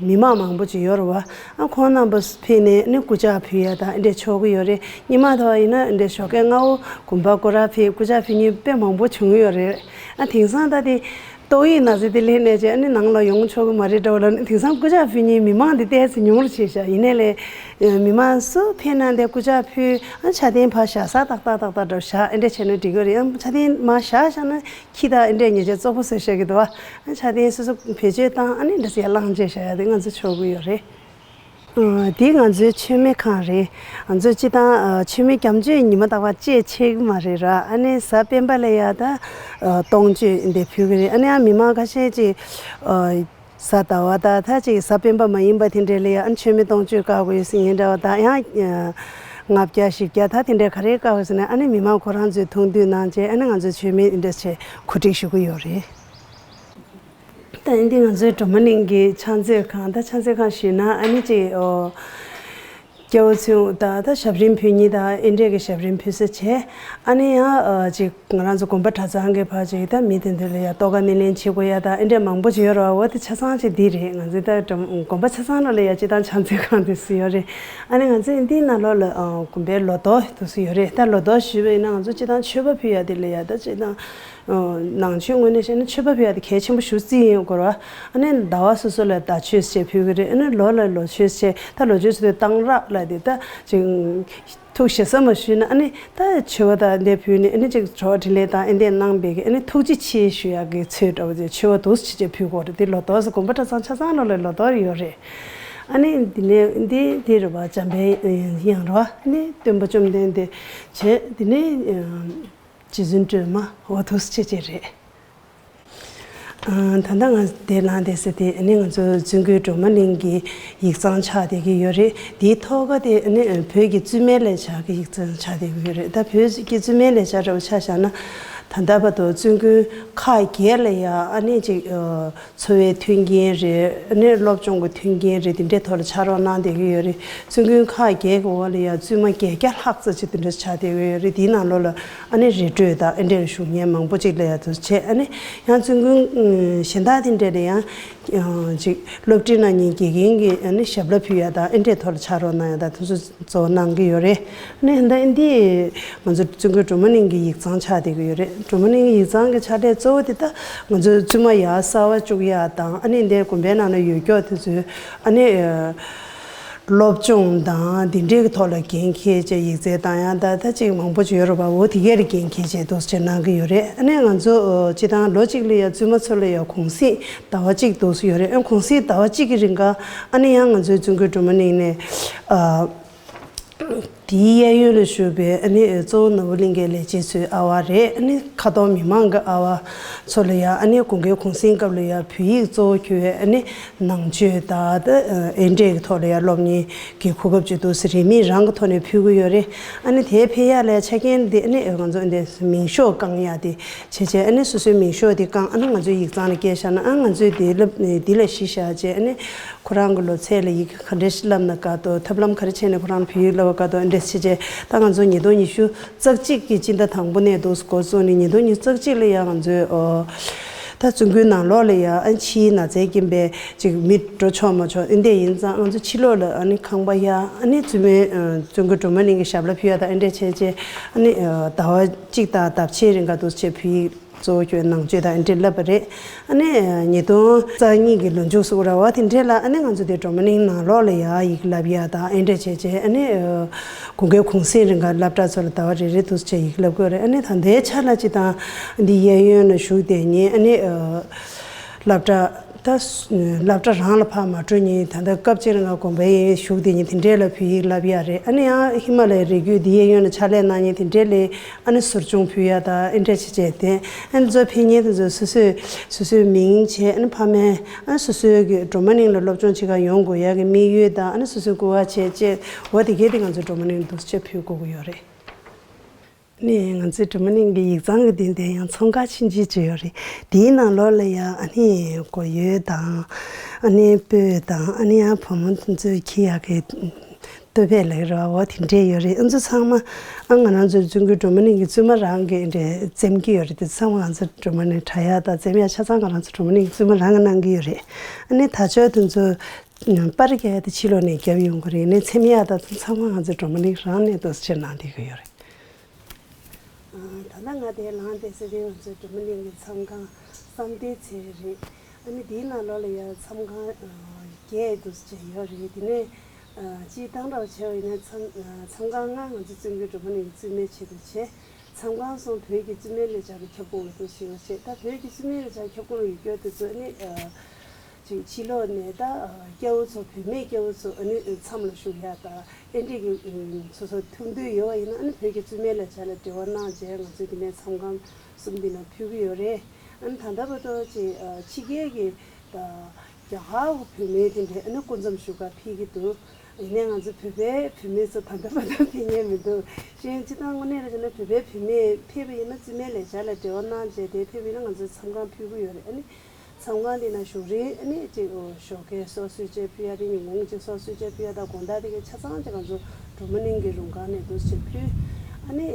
མི་མང་མང་པོ་ཅིག་ཡོད་རེད་བ། ཨ་ཁོང་རྣམ་པ་ཕེབས་ནས་ནི་སྐུ་ཕྱག་ཕུལ་ཡ་དང་ཨེ་འདྲས་ཆོག་གི་ཡོད་རེད། སྔོན་མ་དང་ཡིན་ན་ཨེ་འདྲས་ཞོགས་ཀས་སྔ་བོ་དགོན་པ་སྐོར་ར་ཕེབས་སྐུ་ཕྱག་ཕུལ་མཁན་དཔེ་མང་པོ་བྱུང་ཡོད་རེད། ཨ་དེང་སང་ད་དེ་ཏོག་དབྱིབས་ན་ཚ་དེ་སླེབས་ནས་ཅེ་ཨ་ནི་ནང་ལ་ཡོང་ཆོག་གི་མ་རེད་འདྲ་བ་ལ། ཨ་ནི་དེང་སང་སྐུ་ཕྱག་ཕུལ་མཁན་མི་མང་དེ་ཏོག་ཙམ་ཉུང་རུ་ཕྱིན་ཤག་ཡིན་ནའི་ལས་མི་མང་སུ་ཕེབས་ན་དེ་སྐུ་ཕྱག་ཕུལ། ཨ་ཕྱག་རྟེན་ཕར་བཞག་ས་ཏག་ཏག་ཏག་ཏག་འདྲ་བཞག་ཨེ་འདྲས་བྱས་ན་འགྲིག་གི་རེད། ཨ་ཕྱག་རྟེན་མར་བཞག་བཞག་ན་ཁྱི་དང་ཨེ་འདྲས་ཉེས་ཆད་བཙོག་པོ་བཟོས་བཞག་གི་འདུག་ཨ་ཕྱག་རྟེན་སོ་སོ་བེད་སྤྱོད་བཏང་ཨ་ནི་འདྲ་ཟེར་བླངས་བྱས་བཞག་ཡ་དེ་ང་ཚོ་ཆོག་གི་ཡོད་རེད། ཨ་འདི་ང་ཚོའི་མཆོད་མེ་ཁང་རེད། ང་ཚོ་སྤྱི་བཏང་ཨ་མཆོད་མེ་སྐྱབས་བཅོལ་ཉི་མ་རྟག་པར་བཅད་ཆེ་གི་མ་རེད་ར། ཨ་ནི་གཟའ་སྤེན་པ་ལ་ཡ་ད་ཨ་སྟོང་མཆོད་འདི་ཕུལ་གི་རེད། ཨ་ནི་ཨ་མི་མང་ཁ་ཤས་ཅིག་ཨ་གཟའ་ཟླ་བ་ད་ད་ཅིག་གཟའ་སྤེན་པ་མ་ཡིན་པ་དེ་འདྲས་ལ་ཡ་ཨ་མཆོད་མེ་སྟོང་མཆོད་བཀག་དགོས་ཡོད་ཟེར་མཁན་འདྲ་བ་དང་། ཡང་ཨ་ལྔ་བརྒྱ་བཞི་བརྒྱ་ད་དེ་འདྲས་ག་རེ་བཀག་དགོས་ཟེར་ན་ཨ་ནི་མི་མང་ཁོ་རང་ཚོས་ཐུགས་འདུན་གནང་བྱས་ཨ་ནི་ང་ཚོས་མཆོད་མེ་འདི་འདྲས་བྱས་གོ་སྒྲིག་ཞུ་གི་ཡོད་རེད། ད་ཨ་ནི་ང་ཚོའི་སྒྲོལ་མ་གླིང་གི་ཕྱག་མཛོད་ཁང་། ད་ཕྱག་མཛོད་ཁང་ཞུས་ན་ཨ་ནི་ཅིག་ཨོ་སྐྱེ་བོ་ཚུན་ད་ད་ཞབས་རིམ་ཕུལ་མཁན་དང་ཨེ་འདྲས་ཀྱི་ཞབས་རིམ་ཕུལ་ས་བྱས། ཨ་ནི་ཡང་ཨ་ཅིག་ང་རང་ཚོ་དགོན་པ་གྲྭ་ཚང་གི་ཕར་ཅིག་ད་མི་དེ་འདི་ལ་ཡ་ཏོག་དཀར་སྣེ་ལེན་བྱེད་དགོས་ཡ་ད་ཨེ་འདྲས་མང་པོ་ཅིག་ཡོད་རེད་བ། འོ་དེ་ཆ་ཚང་ཅིག་འདི་རེད། ང་ཚོའི་ད་དགོན་པ་ཆ་ཚང་ལ་ལ་ཡ་སྤྱི་བཏང་ཕྱག་མཛོད་ཁང་དེ་སུ་ཡོད་རེད། ཨ་ནི་ང་ཚོའི་འདིའི་ནང་ལོགས་ལ་ཨ་དགོན་པའི་ལོ་ཏོག་དེ་སུ་ཡོད་རེད། ད་ལོ་ཏོག་ཞུས་པ་ཡིན་ན་ང་ཚོ་སྤྱི་བཏང་མཆོད་པ་ཕུལ་ཡ་དེ་ལ་ཡ་ད་སྤྱི་བཏང་ནང་ཆོས་ངོས་ནས་བཤད་ན་མཆོད་པ་ཕུལ་ཡ་དེ་གལ་ཆེན་པོ་ཞེ་པོ་ཅིག་ཡིན་སྐོར་བ། ཨ་ནི་ཟླ་བ་སོ་སོ་ལ་ཟླ་མཆོད་ཅེས་ཕུལ་གི་རེད། ཨ་ནི་ལོ་ལ་ལོ་མཆོད་ཅེས། ད་ལོ་མཆོད་ཟེར་དུས་གཏང་རག་ལ་དེ་ད་ཅིག་ཐུགས་ཞེ་ས་མ་ཞུས་ན་ཨ་ནི་ད་མཆོད་པ་ད་འདི་ཕུལ་ནས་ཨ་ནི་ཅིག་བྱ་བ་འཕྲིན་ལས་དང་ཨ་འདི་གནང་བའི་གི་ཨ་ནི་ཐུགས་རྗེ་ཆེ་ཞུ་ཡ་གི་ཚུལ་འདྲ་བོ་ཅིག་མཆོད་པ་འདུག་སེ་ཅིག་ཕུལ་དགོས་རེད། དེ་ལོ་ཏོག་ཟེར་དགོན་པ་གྲྭ་ཚང་ཆ་ཚང་ལོ་ལ་ལོ་ཏོག་ཡོད་རེད། ཨ་ནི་འདི་ནས་འདི་འདི་རེད་བ། འཇམ་དཔལ་དབྱངས་རེད་བ། ཨ་ནི་སྟོན་པ་བཅོམ་ལྡན་འདས་བྱས། དེ་ནས་རྗེ་བཙུན་སྒྲོལ་མ། འོ་འདུག་སེ་ཅིག་རེད། ཨ་ད་ལྟ་ང་དེ་ལངས་བསྡད་ས་དེ་ཨ་ནི་ང་ཚོ་བཙུན་དགོན་སྒྲོལ་མ་གླིང་གི་ཡིག་ཚང་ཆགས་བསྡད་ཀྱི་ཡོད་རེད། དེའི་ཐོག་ཁ་དེ་ཨ་ནི་བོད་ཀྱི་བཙུན་མའི་ལས་འཆར་གྱི་ཡིག་ཚང་ཆགས་བསྡད་ཀྱི་ཡོད་རེད། ད་བོད་ཀྱི་བཙུན་མའི་ལས་འཆར་འདྲ་བོ་ཆ་བཞག་ན་ད་ལྟ་བར་དུ་བཙུན་དགོན་ཁག་བརྒྱད་ལ་ཡ་ཨ་ནི་ཅིག་ཨ་འཚོ་བའི་མཐུན་རྐྱེན་རེད། ཨ་ནི་སློབ་སྦྱོང་གི་མཐུན་རྐྱེན་རེད། དེ་འདྲའི་ཐོག་ལ་ཕྱག་རོགས་གནང་བསྡད་ཀྱི་ཡོད་རེད། བཙུན་དགོན་ཁག་བརྒྱད་ཀྱི་འོག་ལ་ཡ་བཙུན་མ་བརྒྱད་བརྒྱ་ལྷག་ཙམ་ཅིག་དེ་འདྲ་ཆགས་བསྡད་ཀྱི་ཡོད་རེད། དེའི་ནང་ལོགས་ལ་ཨ་ནི་རི་ཁྲོད་དང་ཨེ་འདྲས་ལ་བཞུགས་མཁན་མང་པོ་ཅིག་ལ་ཡ་དུ་བྱས། ཨ་ནི་ཡང་བཙུན་དགོན་གཞན་དག་དེ་འདྲས་ལ་ཡང་ཅིག་སློབ་ཁྲིད་གནང་མཁན་དགེ་རྒན་གྱི་ཨ་ནི་ཞབས་ལ་ཕུལ་ཡ་དང་ཨེ་འདྲས་ཐོག་ལ་ཕྱག་རོགས་གནང་ཡ་དང་དེ་ཚོ་གཙོ་བོ་གནང་གི་ཡོད་རེད། ཨ་ནི་ད་ཨེ་འདི་ང་ཚོ་བཙུན་དགོན་སྒྲོལ་མ་གླིང་གི་ཡིག་ཚང་ཆགས་བསྡད་ཀྱི་ཡོད་རེད། སྒྲོལ་མ་གླིང་གི་ཡིག་ཚང་གི་ཕྱག་ལས་གཙོ་བོ་དེ་ད་ང་ཚོའི་བཙུན་མ་ཡར་གསར་བ་བཅུག་ཡ་དང་། ཨ་ནི་འདི་དགོན་པའི་ནང་ལ་ཡོད་མཁན་དེ་ཚོའི་ཨ་ནི་སློབ་སྦྱོང་དང་འདི་འདྲའི་གི་ཐོག་ལ་འགན་འཁྱེར་བྱས་ཡིག་ཚད་བཏང་ཡ་ད་ད་ཅིག་མང་པོ་ཅིག་ཡོད་རེད་པ། འོ་དེ་གས་ལ་འགན་འཁྱེར་བྱས་འདུག་སེ་གནང་གི་ཡོད་རེད། ཨ་ནི་ང་ཚོ་སྤྱི་བཏང་ལོ་གཅིག་ལ་ཡ་བཙུན་མ་ཚོ་ལ་ཡ་གུང་གསེང་ཟླ་བ་གཅིག་འདུག་སེ་ཡོད་རེད། ཨ་གུང་གསེང་ཟླ་བ་གཅིག་གི་རིང་ག་ཨ་ནི་ཡང་ང་ཚོའི་བཙུན་དགོན་སྒྲོལ་མ་གླིང་ནས་ཨ་དེའི་གཡས་གཡོན་ལ་བཞུགས་པའི་ཨ་ནི་གཙོ་བོ་ནོར་བུ་གླིང་གའི་ལས་བྱེད་ཚོའི་ཨ་བ་རེད། ཨ་ནི་ཁ་ཐོར་མི་མང་གི་ཨ་བ་ཚོ་ལ་ཡ་ཨ་ནི་དགུན་ཁའི་གུང་གསེང་སྐབས་ལ་ཡ་བོད་ཡིག་གཙོ་བོ་གྱུར་བའི་ཨ་ནི་ནང་ཆོས་དང་ཨེ་འདྲས་ཀྱི་ཐོག་ལ་ཡ་སློབ་གཉེར་གྱི་གོ་སྐབས་ཅིག་འདུག་སེ་རིན་མེད་རང་གི་ཐོག་ནས་ཕུལ་གྱི་ཡོད་རེད། ཨ་ནི་དེའི་ཕན་ཡག་ལ་ཆ་རྐྱེན་འདི་ཨ་ནི་ང་ཚོ་འདི་མིང་ཤོག་བཀང་ཡག་དེ་བྱས་བྱས། ཨ་ནི་སོ་སོའི་མིང་ཤོག་དེ་བཀང་ཨ་ནི་ང་ཚོའི་ཡིག་ཚང་ལ་སྐྱེལ་བཞག་ན་ཨ་ང་ཚོས་འདི་ལ་འདི་ལ་གཞི་བཞག་བྱས་ཨ་ནི། ཁོ་རང་གི་ལོ་ཚད་ལ་ཡི་གེ་ག་འདྲས་ཤིག་བསླབ་ན་དགའ་འདུག་ཐབས་ལམ་ག་རེ་བྱས་ནས་ཁོ་རང་ལ་བོད་ཡིག་བསླབ་པ་དགའ་འདུག་ཨ་འདྲས་བྱས་བྱས། ད་ང་ཚོ་ཉིས་སྟོང་ཉི་ཤུ་རྩ་གཅིག་གི་སྤྱི་ཟླ་དང་པོ་ནས་འདུག་འགོ་བཙུགས་ནས་ཉིས་སྟོང་ཉི་ཤུ་རྩ་གཅིག་ལ་ཡང་ང་ཚོས་ཨོ་ད་བཙུན་དགོན་ནང་ལོགས་ལ་ཡང་ཨ་ཕྱིའི་ན་ཚའི་རྐྱེན་པས་ཅིག་མི་འགྲོ་ཆོག་མ་ཆོག་ཨ་འདྲས་ཡིན་ཙང་། ང་ཚོ་ཕྱི་ལོགས་ལ་ཨ་ནི་ཁང་པ་གཡར། ཨ་ནི་བཙུན་མའི་ཨ་བཙུན་དགོན་སྒྲོལ་མ་གླིང་གི་ཞབས་ལ་ཕུལ་ཡ་དང་ཨ་འདྲས་བྱས་བྱས། ཨ་ནི་ཨ་ཟླ་བ་གཅིག་དང་ལྡབ་ཕྱེད་རིང་ག་འདུག་བྱས་བོད་ཡིག་གཙོ་བོ་ཁྱོད་ནང་ཆོས་དང་ཨེ་འདྲས་བསླབ་པ་རེད། ཨ་ནི་ཉིས་སྟོང་རྩ་གཉིས་ཀྱི་ལོ་མཇུག་སུ་ར་བ་དེ་འདྲས་ལ། ཨ་ནི་ང་ཚོ་དེ་སྒྲོལ་མ་གླིང་ནང་ལོགས་ལ་ཡ་ཡིག་བསླབ་ཡ་དང་ཨེ་འདྲས་བྱས་བྱས། ཨ་ནི་དགུན་ཁའི་གུང་སེང་རིང་ག་སློབ་གྲྭ་ཚོ་ལ་ཟླ་བ་རེ་རེ་འདུག་བྱས་ཡིག་བསླབ་དགོས་རེད། ཨ་ནི་ད་ལྟའི་ཆ་ལ་སྤྱིར་བཏང་འདི་གཡས་གཡོན་ལ་བཞུགས་བསྡད་མཁན། ཨ་ནི་སློབ་གྲྭ་ད་སློབ་གྲྭ་རང་ལ་ཕར་མ་འགྲོ་མཁན། ད་ལྟ་སྐབས་གཅིག་རིང་ག་དགོན་པའི་བཞུགས་བསྡད་མཁན་དེ་འདྲས་ལ་བོད་ཡིག་བསླབ་ཡ་རེད། ཨ་ནི་ཡང་ཧི་མ་ལ་ཡའི་རི་རྒྱུད་འདི་གཡས་གཡོན་ལ་ཕྱག་ལས་གནང་མཁན་དེ་འདྲས་ལ། ཨ་ནི་ཟུར་སྦྱོང་ཕུལ་ཡ་དང་ཨེ་འདྲས་བྱས་བྱས་ཏེ། ཨ་ནི་ཚོ་ཕེབས་མཁན་དེ་ཚོ་སོ་སོས་སོ་སོའི་མིང་བྱས། ཨ་ནི་ཕ་མས་ཨ་ནི་སོ་སོའི་གི་སྒྲོལ་མ་གླིང་ལ་སློབ་སྦྱོང་བྱེད་ག་ཡོང་དགོས་ཡ་གི་དམིགས་ཡུལ་དང་། ཨ་ནི་སོ་སོའི་སྐུ་པར་བྱས་བྱས། འོ་དེ་གས་དེ་ང་ཚོའི་སྒྲོལ་མ་གླིང་འདུག་སེ་ཕུལ་དགོས་ཀྱི་ཡོད་རེད། ཨ་ནི་ང་ཚོའི་སྒྲོལ་མ་གླིང་གི་ཡིག་ཚང་གི་སྟེང་དེ་ཡང་ཚོང་ཁང་ཆུང་ཆུང་ཅིག་ཡོད་རེད། དེའི་ནང་ལོགས་ལ་ཡ་ཨ་ནི་སྒོར་ཡོལ་དང་། ཨ་ནི་སྤོས་དང་། ཨ་ནི་ཡང་བུ་མོ་དེ་ཚོས་འཁྱེར་ཡག་གི་སྟོད་ཕད་ལབ་ཀྱི་རེད་བ། འོ་དེ་འདྲས་ཡོད་རེད། ཨ་ཚོ་ཚང་མ་ཨ་ང་རང་ཚོའི་བཙུན་དགོན་སྒྲོལ་མ་གླིང་གི་བཙུན་མ་རང་གིས་འདྲས་འཛེམ་གྱི་ཡོད་རེད། དེ་ཚང་མ་ང་ཚོ་སྒྲོལ་མ་གླིང་དྲ་ཡག་དང་འཛེམ་ཡག་ཆ་ཚང་ང་རང་ཚོ་སྒྲོལ་མ་གླིང་གི་བཙུན་མ་རང་གིས་གནང་གི་ཡོད་རེད། ཨ་ནི་ད་ཆོག་དེ་ཚོ་པར་རྒྱག་ཡག་དེ་ཕྱི་ལོགས་ནས་རྒྱབ་ཡོང་གི་རེད། ཨ་ནི་འཚེམ་ཡག་དང་ཚང་མ་ང་ཚོ་སྒྲོལ་མ་གླིང་རང་ནས་འདུག་སེ་གནང་བསྡད་ཀྱི་ཡོད་རེད། ད་ལྟ་ང་དེ་ལངས་བསྡད་ས་དེ་ང་ཚོའི་སྒྲོལ་མ་གླིང་གི་མཚམས་ཁང་བསམ་གཏན་ཚལ་རེད། ཨ་ནི་དེའི་ནང་ལོགས་ལ་ཡང་མཚམས་ཁང་བརྒྱད་འདུག་སེ་ཡོད་རེད། དེ་ནས་སྤྱིར་བཏང་འདྲ་བོ་བྱས་པ་ཡིན་ན་མཚམས་མཚམས་ཁང་ལྔ་ང་ཚོ་བཙུན་དགོན་སྒྲོལ་མ་གླིང་གི་བཙུན་མའི་ཆེད་དུ་བྱས། མཚམས་ཁང་གསུམ་བོད་ཀྱི་བཙུན་མའི་ལས་བྱ་གི་ཁྱབ་ཁོངས་ལ་འདུག་སེ་ཡོད་བྱས། ད་བོད་ཀྱི་བཙུན་མའི་ལས་བྱ་ཁྱབ་ཁོངས་ལ་ཡོད་རྒྱུ་དེ་ཚོ་ཨ་ནི། ཅིག་ཕྱི་ལོགས་ནས་ད་སྐྱ་བོ་ཚོ། བུད་མེད་སྐྱ་བོ་ཚོ་ཨ་ནི་མཚམས་ལ་བཞུགས་ཡ་དང་ཨེ་འདྲས་ཀྱི་སོ་སོ་ཐུག་འདོད་ཡོད་པ་ཡིན་ན། ཨ་ནི་བོད་ཀྱི་བཙུན་མའི་ལས་བྱ་ལ་འབྲེལ་བ་གནང་བྱས། ང་ཚོས་དེ་ནས་མཚམས་ཁང་གསུམ་འདི་ནང་ཕུལ་གྱི་ཡོད་རེད། ཨ་ནི་ད་ལྟ་བར་དུ་ཅིག་ཕྱི་རྒྱལ་གྱི་ད་རྒྱ་གར་གྱི་བུད་མེད་དེ་འདྲས་ཨ་ནི་སྐུ་མཚམས་བཞུགས་ག་ཕེབས་ཀྱི་འདུག་ཡིན་ནའི་ང་ཚོ་བོད་པའི་བུད་མེད་ཚོ་ད་ལྟ་བར་དུ་ཕེབས་མཁན་མི་འདུག་གཞན་སྤྱིར་བཏང་དངོས་གནས་རེད་བྱས་ན་བོད་པའི་བུད་མེད་ཕེབས་པ་ཡིན་ན་བཙུན་མའི་ལས་བྱ་ལ་འབྲེལ་བ་གནང་བྱས་དེ་ཕེབས་པ་ཡིན་ན་ང་ཚོས་མཚམས་ཁང་ཕུལ་གྱི་ཡོད་རེད། ཨ་ནི། མཚམས་ཁང་དེ་ནང་བཞུགས་རིང་ཨ་ནི་ཅིག་ཞོགས་ཀས་སོ་གསོལ་ཅིག་ཕུལ་ཡ་དེ། ཉིན་གུང་ཅིག་སོ་གསོལ་ཅིག་ཕུལ་ཡ་དང་། དགོང་དག་དེ་གའི་ཆ་ཚང་ཅིག་ང་ཚོ་སྒྲོལ་མ་གླིང་གི་རུང་ཁང་ནས་འདུག་སེ་ཕུལ། ཨ་ནི་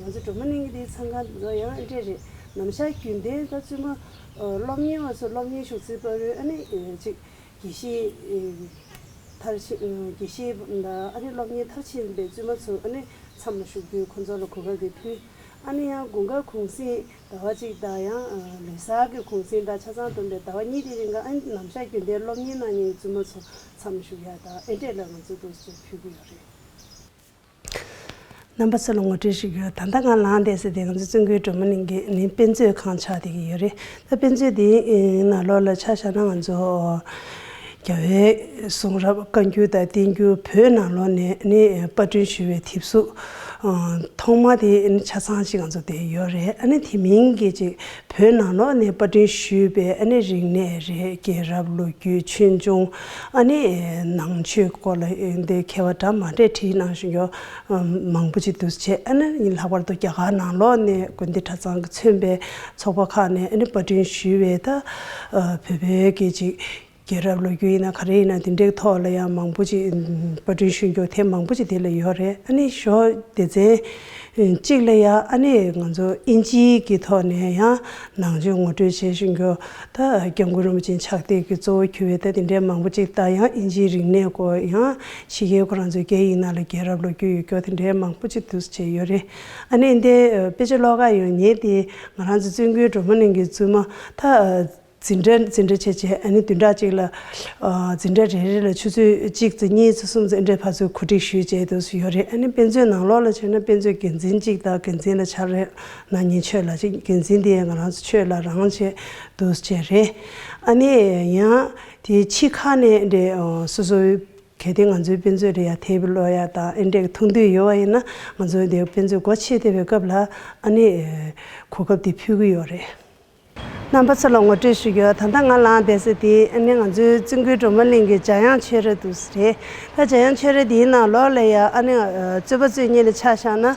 ང་ཚོ་སྒྲོལ་མ་གླིང་གི་དེའི་མཚམས་ཁང་དེ་ཚོ་ཡང་ཨེ་འདྲས་རེད། ནམ་ཞག་རྒྱུན་ལྡན་ད་བཙུན་མ་སློབ་གཉེར་བ་ཚོ་སློབ་གཉེར་ཞུགས་ཚེ་ཕ་རོལ་ཨ་ནི་ཅིག་དགེ་བཤེས་མཐར་ཕྱིན། དགེ་བཤེས་དང་ཨ་ནི་སློབ་གཉེར་མཐར་ཕྱིན་པའི་བཙུན་མ་ཚོ་ཨ་ནི་མཚམས་ལ་བཞུགས་དུས་ཁོ་ཚོ་ལ་གོ་སྐབས་དེ་ཕུལ། ཨ་ནི་ཡང་དགུན་ཁ་གུང་སེང་ཟླ་བ་གཅིག་དང་ཡང་ལོ་གསར་གྱི་གུང་སེང་དང་ཆ་ཚང་བསྡོམས་པའི་ཟླ་བ་གཉིས་དེའི་རིང་ག་ཨ་ནི་ནམ་ཞག་རྒྱུན་ལྡན་སློབ་གཉེར་གནང་མཁན་གྱི་བཙུན་མ་ཚོ་མཚམས་ལ་བཞུགས་ཡ་དང་ཨེ་འདྲས་ལ་ང་ཚོས་འདུག་སེ་ཕུལ་གྱི་ཡོད་རེད། རྣམ་པ་ཚོ་ལ་ངོ་སྤྲོད་ཞུ་གི་ཡོད། ད་ལྟ་ང་ལངས་བསྡད་ས་དེ་ང་ཚོ་བཙུན་དགོན་སྒྲོལ་མ་གླིང་གི་ནི་དཔེ་མཛོད་ཁང་ཆགས་བསྡད་ཀྱི་ཡོད་རེད། ད་དཔེ་མཛོད་དེའི་ནང་ལོགས་ལ་ཆ་བཞག་ན་ང་ཚོ་རྒྱལ་བའི་གསུང་རབ་བཀའ་འགྱུར་དང་བསྟན་འགྱུར་བོད་ནང་ལོགས་ནས་ནི་པར་སྐྲུན་ཞུས་པའི་དེབ་གཟུགས་ཐོག་མ་དེ་ཆ་ཚང་ཞིག་ང་ཚོ་དེ་ཡོད་རེད། ཨ་ནི་དེ་མིན་གྱི་ཅིག་བོད་ནང་ལོགས་ནས་པར་སྐྲུན་ཞུས་པའི་ཨ་ནི་རིག་གནས་རེད། རྒྱལ་རབས་ལོ་རྒྱུས། ཆོས་འབྱུང་། ཨ་ནི་ནང་ཆོས་སྐོར་ལ་འདི་མཁས་པ་འདྲ་མི་འདྲས་བྲིས་གནང་བཞིན་ཡོད། མང་པོ་ཅིག་འདུག་སེ་བྱས། ཨ་ནི་ལྷག་པར་དུ་རྒྱ་གར་ནང་ལོགས་ནས་དགོན་སྡེ་གྲྭ་ཚང་གིས་མཚོན་པའི་ཚོགས་པ་ཁག་ནས་ཨ་ནི་པར་སྐྲུན་ཞུས་པའི་ད་བོད་པའི་གི་ཅིག་རྒྱལ་རབས་ལོ་རྒྱུས་ཡིན་ན་ག་རེ་ཡིན་ན་དེ་འདྲའི་ཐོག་ལ་ཡང་མང་པོ་ཅིག་པར་སྐྲུན་ཞུས་ཀྱོག་དེ་མང་པོ་ཅིག་དེ་ལ་ཡོད་རེད། ཨ་ནི་ཞོགས་སྡེ་ཚན་གཅིག་ལ་ཡང་ཨ་ནི་ང་ཚོ་ཨིན་ཇིའི་གི་ཐོག་ནས་ཡང་ནང་ཆོས་ངོ་སྤྲོད་བྱེད་བཞིན་ཀྱོག་ད་སྐྱབས་མགོན་རིན་པོ་ཆེ་ཕྱག་དེབ་ཀྱི་གཙོ་བོ་གྱུར་བའི་ད་དེ་འདྲའི་མང་པོ་ཅིག་ད་ཡང་ཨིན་ཇིའི་རིག་གནས་སྐོར། ཡང་ཕྱི་རྒྱལ་ཁོ་རང་ཚོའི་སྐད་ཡིག་ནང་ལ་རྒྱལ་རབས་ལོ་རྒྱུས་ཡོད་ཀྱོག་དེ་འདྲའི་མང་པོ་ཅིག་འདུག་སེ་བྱས་ཡོད་རེད། ཨ་ནི་འདི་དཔེ་ཆ་ཀློག་ག་ཡོང་མཁན་དེ་ང་རང་ཚོ་བཙུན་དགོན་སྒྲོལ་མ་གླིང་གི་བཙུན་མ་ད། འཛིན་གྲྭ་འཛིན་གྲྭ་བྱས་བྱས། ཨ་ནི་བདུན་ཕྲག་གཅིག་ལ་འཛིན་གྲྭ་རེ་རེ་ལ་ཆུ་ཚོད་གཅིག་ཙམ་གཉིས་ཙམ་གསུམ་ཙམ་ཨེ་འདྲས་ཕར་ཚུར་གོ་སྒྲིག་ཞུས་བྱས་འདུག་སེ་ཡོད་རེད། ཨ་ནི་དཔེ་མཛོད་ནང་ལོགས་ལ་བྱས་ན་དཔེ་མཛོད་འགན་འཛིན་གཅིག་དང་། འགན་འཛིན་ལ་ཕྱག་ལས་གནང་མཁན་ཆོས་ལགས་གཅིག་འགན་འཛིན་དེ་ང་རང་ཚོ་ཆོས་ལགས་རང་བྱས་འདུག་སེ་བྱས་རེད། ཨ་ནི་ཡང་དེ་ཕྱི་ཁ་ནས་ཨེ་འདྲས་སོ་སོའི་གལ་ཏེ་ང་ཚོའི་དཔེ་མཛོད་ལ་ཡང་དེབ་ཀློག་ཡ་དང་ཨེ་འདྲས་ཐུགས་འདུན་ཡོད་པ་ཡིན་ན་ང་ཚོའི་དེ་དཔེ་མཛོད་སྒོ་ཕྱེ་བསྡད་པའི་སྐབས་ལ་ཨ་ནི་གོ་སྐབས་དེ་ཕུལ་གྱི་ཡོད་རེད། རྣམ་པ་ཚོ་ལ་ངོ་སྤྲོད་ཞུ་རྒྱུ། ད་ལྟ་ང་ལངས་བསྡད་ས་དེ་ཨ་ནི་ང་ཚོའི་བཙུན་དགོན་སྒྲོལ་མ་གླིང་གི་འཇམ་དབྱངས་ཆོས་ར་འདུག་སེ་རེད། ད་འཇམ་དབྱངས་ཆོས་ར་དེའི་ནང་ལོགས་ལ་ཡ་ཨ་ནི་རྩོད་པ་རྩོད་མཁན་ལ་ཆ་བཞག་ན།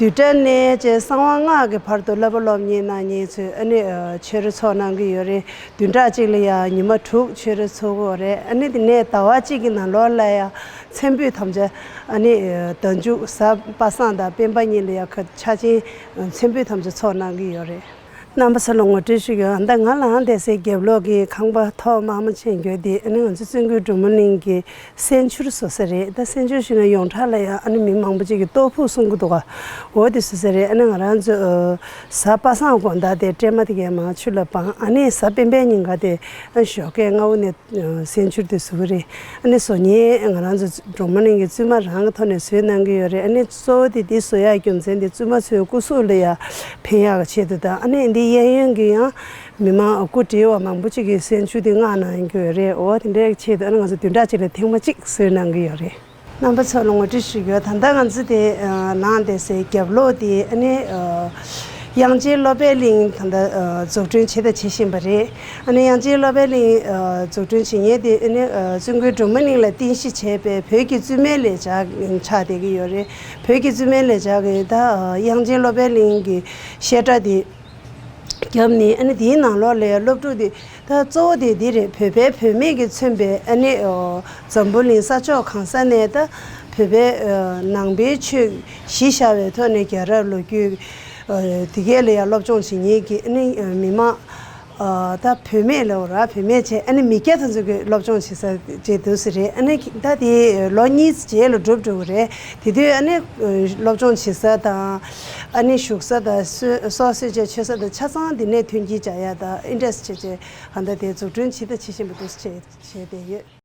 བདུན་ཕྲག་ནས་བཅས་གསང་བ་ལྔ་གི་བར་དུ་བསླབ་པ་སློབ་གཉེར་གནང་མཁན་ཚོས་ཨ་ནི་ཨ་ཆོས་ར་ཚོགས་གནང་གི་ཡོད་རེད། བདུན་ཕྲག་གཅིག་ལ་ཡང་ཉི་མ་དྲུག་ཆོས་ར་ཚོགས་ཀྱི་ཡོད་རེད། ཨ་ནི་དེ་ནས་ཟླ་བ་གཅིག་གི་ནང་ལོགས་ལ་ཡང་མཚན་ཕུད་ཐམས་ཅད་ཨ་ནི་ཟླ་མཇུག་གཟའ་པ་སངས་དང་སྤེན་པ་གཉིས་ལ་ཡང་ཁ་ཆ་ཆེན་མཚན་ཕུད་ཐམས་ཅད་ཚོགས་གནང་གི་ཡོད་རེད། རྣམ་པ་ཚོ་ལ་ངོ་སྤྲོད་ཞུ་གི་ཡོད། ད་ང་ལའང་བསྡད་སའི་རྒྱབ་ལོགས་ཀྱི་ཁང་པ་ཐོག་དམར་མོ་ཅན་གྱི་དེ་ཨ་ནི་ང་ཚོ་བཙུན་དགོན་འབྲུག་མོ་གླིང་གི་གསེར་ཆུར་བཟོ་ས་རེད། ད་གསེར་ཆུར་ཞུས་ན་ཡོངས་གྲགས་ལ་ཡང་ཨ་ནི་མི་མང་པོ་ཅིག་གིས་ལྟོ་ཕུག་གསུང་གི་འདུག་ག་འོ་དེ་བཟོ་ས་རེད། ཨ་ནི་ང་རང་ཚོ་ཨ་གཟའ་པ་སངས་དགོང་དག་དེ་སྲན་མ་དེ་གའི་མར་ཆུ་ལ་སྦང་། ཨ་ནི་གཟའ་སྤེན་པའི་ཉིན་ཀ་དེ་ཨ་ཞོགས་ཀས་སྔ་པོ་ནས་ཨ་གསེར་ཆུར་དེ་བཟོ་གི་རེད། ཨ་ནི་བཟོ་མཁན་ང་རང་ཚོ་འབྲུག་མོ་གླིང་གི་བཙུན་མ་རང་གི་ཐོག་ནས་བཟོས་གནང་གི་ཡོད་རེད། ཨ་ནི་གཙོ་བོ་དེ་འདི་བཟོ་ཡག་རྒྱུ་མཚན་དེ་བཙུན་མ་ཚོའི་སྐུ་གཟུགས་ལ་ཡང་ཕན་ཡག་གི་ཆེད་དུ་དང་། ཨ་ནི་འདི་གཡས་གཡོན་གྱི་ཡང་མི་མང་སྐུ་བགྲེས་པ་མང་པོ་ཅིག་གིས་གསེར་ཆུ་དེ་མངགས་གནང་གི་ཡོད་རེད། འོ་དེ་འདྲའི་ཆེད་དུ་ཨ་ནི་ང་ཚོ་བདུན་ཕྲག་གཅིག་ལ་ཐེངས་མ་གཅིག་བཟོས་གནང་གི་ཡོད་རེད། རྣམ་པ་ཚོ་ལ་ངོ་སྤྲོད་ཞུ་རྒྱུ། ད་ལྟ་ང་ཚོ་དེ་ཨ་ནང་བསྡད་སའི་རྒྱབ་ལོགས་དེ་ཨ་ནི་ཨ་དབྱངས་ཅན་སློབ་དཔོན་གླིང་ད་ལྟ་ཨ་འཛུགས་སྐྲུན་བྱེད་དང་བྱེད་བཞིན་པ་རེད། ཨ་ནི་དབྱངས་ཅན་སློབ་དཔོན་གླིང་ཨ་འཛུགས་སྐྲུན་བྱེད་མཁན་དེ་ཨ་ནི་ཨ་བཙུན་དགོན་འབྲུག་མོ་གླིང་ལ་རྟེན་གཞི་བྱས་པའི་བོད་ཀྱི་བཙུན་མའི་ལས་འཆར་ཆགས་བསྡད་ཀྱི་ཡོད་རེད། བོད་ཀྱི་བཙུན་མའི་ལས་འཆར་གྱི་ད་ཨ་དབྱངས་ཅན་སློབ་དཔོན་གླིང་གི་བཤད་གྲྭ་དེ་བརྒྱབ་ནས། ཨ་ནི་དེའི་ནང་ལོགས་ལ་སློབ་ཕྲུག་དེ་ད་གཙོ་བོ་དེ་འདི་རེད། བོད་པའི་བུད་མེད་ཀྱིས་མཚོན་པའི་ཨ་ནི་ཨོ་འཛམ་བུ་གླིང་ས་ཕྱོགས་གང་ས་ནས་ད་བོད་པའི་ཨ་ནང་པའི་ཆོས་གཞི་བཞག་པའི་ཐོག་ནས་རྒྱལ་རབས་ལོ་རྒྱུས་ཨ་དེ་གས་ལ་ཡང་སློབ་སྦྱོང་བྱེད་མཁན་གྱི་ཨ་ནི་ཨ་མི་མང་ཨ་ད་བུད་མེད་ལབ་ར། བུད་མེད་བྱས་ཨ་ནི་མི་སྐྱ་དེ་ཚོ་གི་སློབ་སྦྱོང་བྱེད་ས་ཅིག་འདུག་ས་རེད། ཨ་ནི་ད་དེ་ལོ་གཉིས་རྗེས་ལ་གྲུབ་འགྲོ་གི་རེད། དེ་དུས་ཨ་ནི་སློབ་སྦྱོང་བྱེད་ས་དང་། ཨ་ནི་བཞུགས་ས་དང་། སོ་སོ་གསོལ་ཇ་མཆོད་ས་དང་ཆ་ཚང་དེ་ནས་ཐོན་སྐྱེད་བྱ་ཡ་དང་ཨིན་ཊ་རེ་སི་ཊི་བྱས་བྱས་ཧ་ད་དེ་འཛུགས་སྐྲུན་བྱེད་དང་བྱེད་བཞིན་པ་འདུག་ཅེས་བྱས་བསྡད་ཡོད།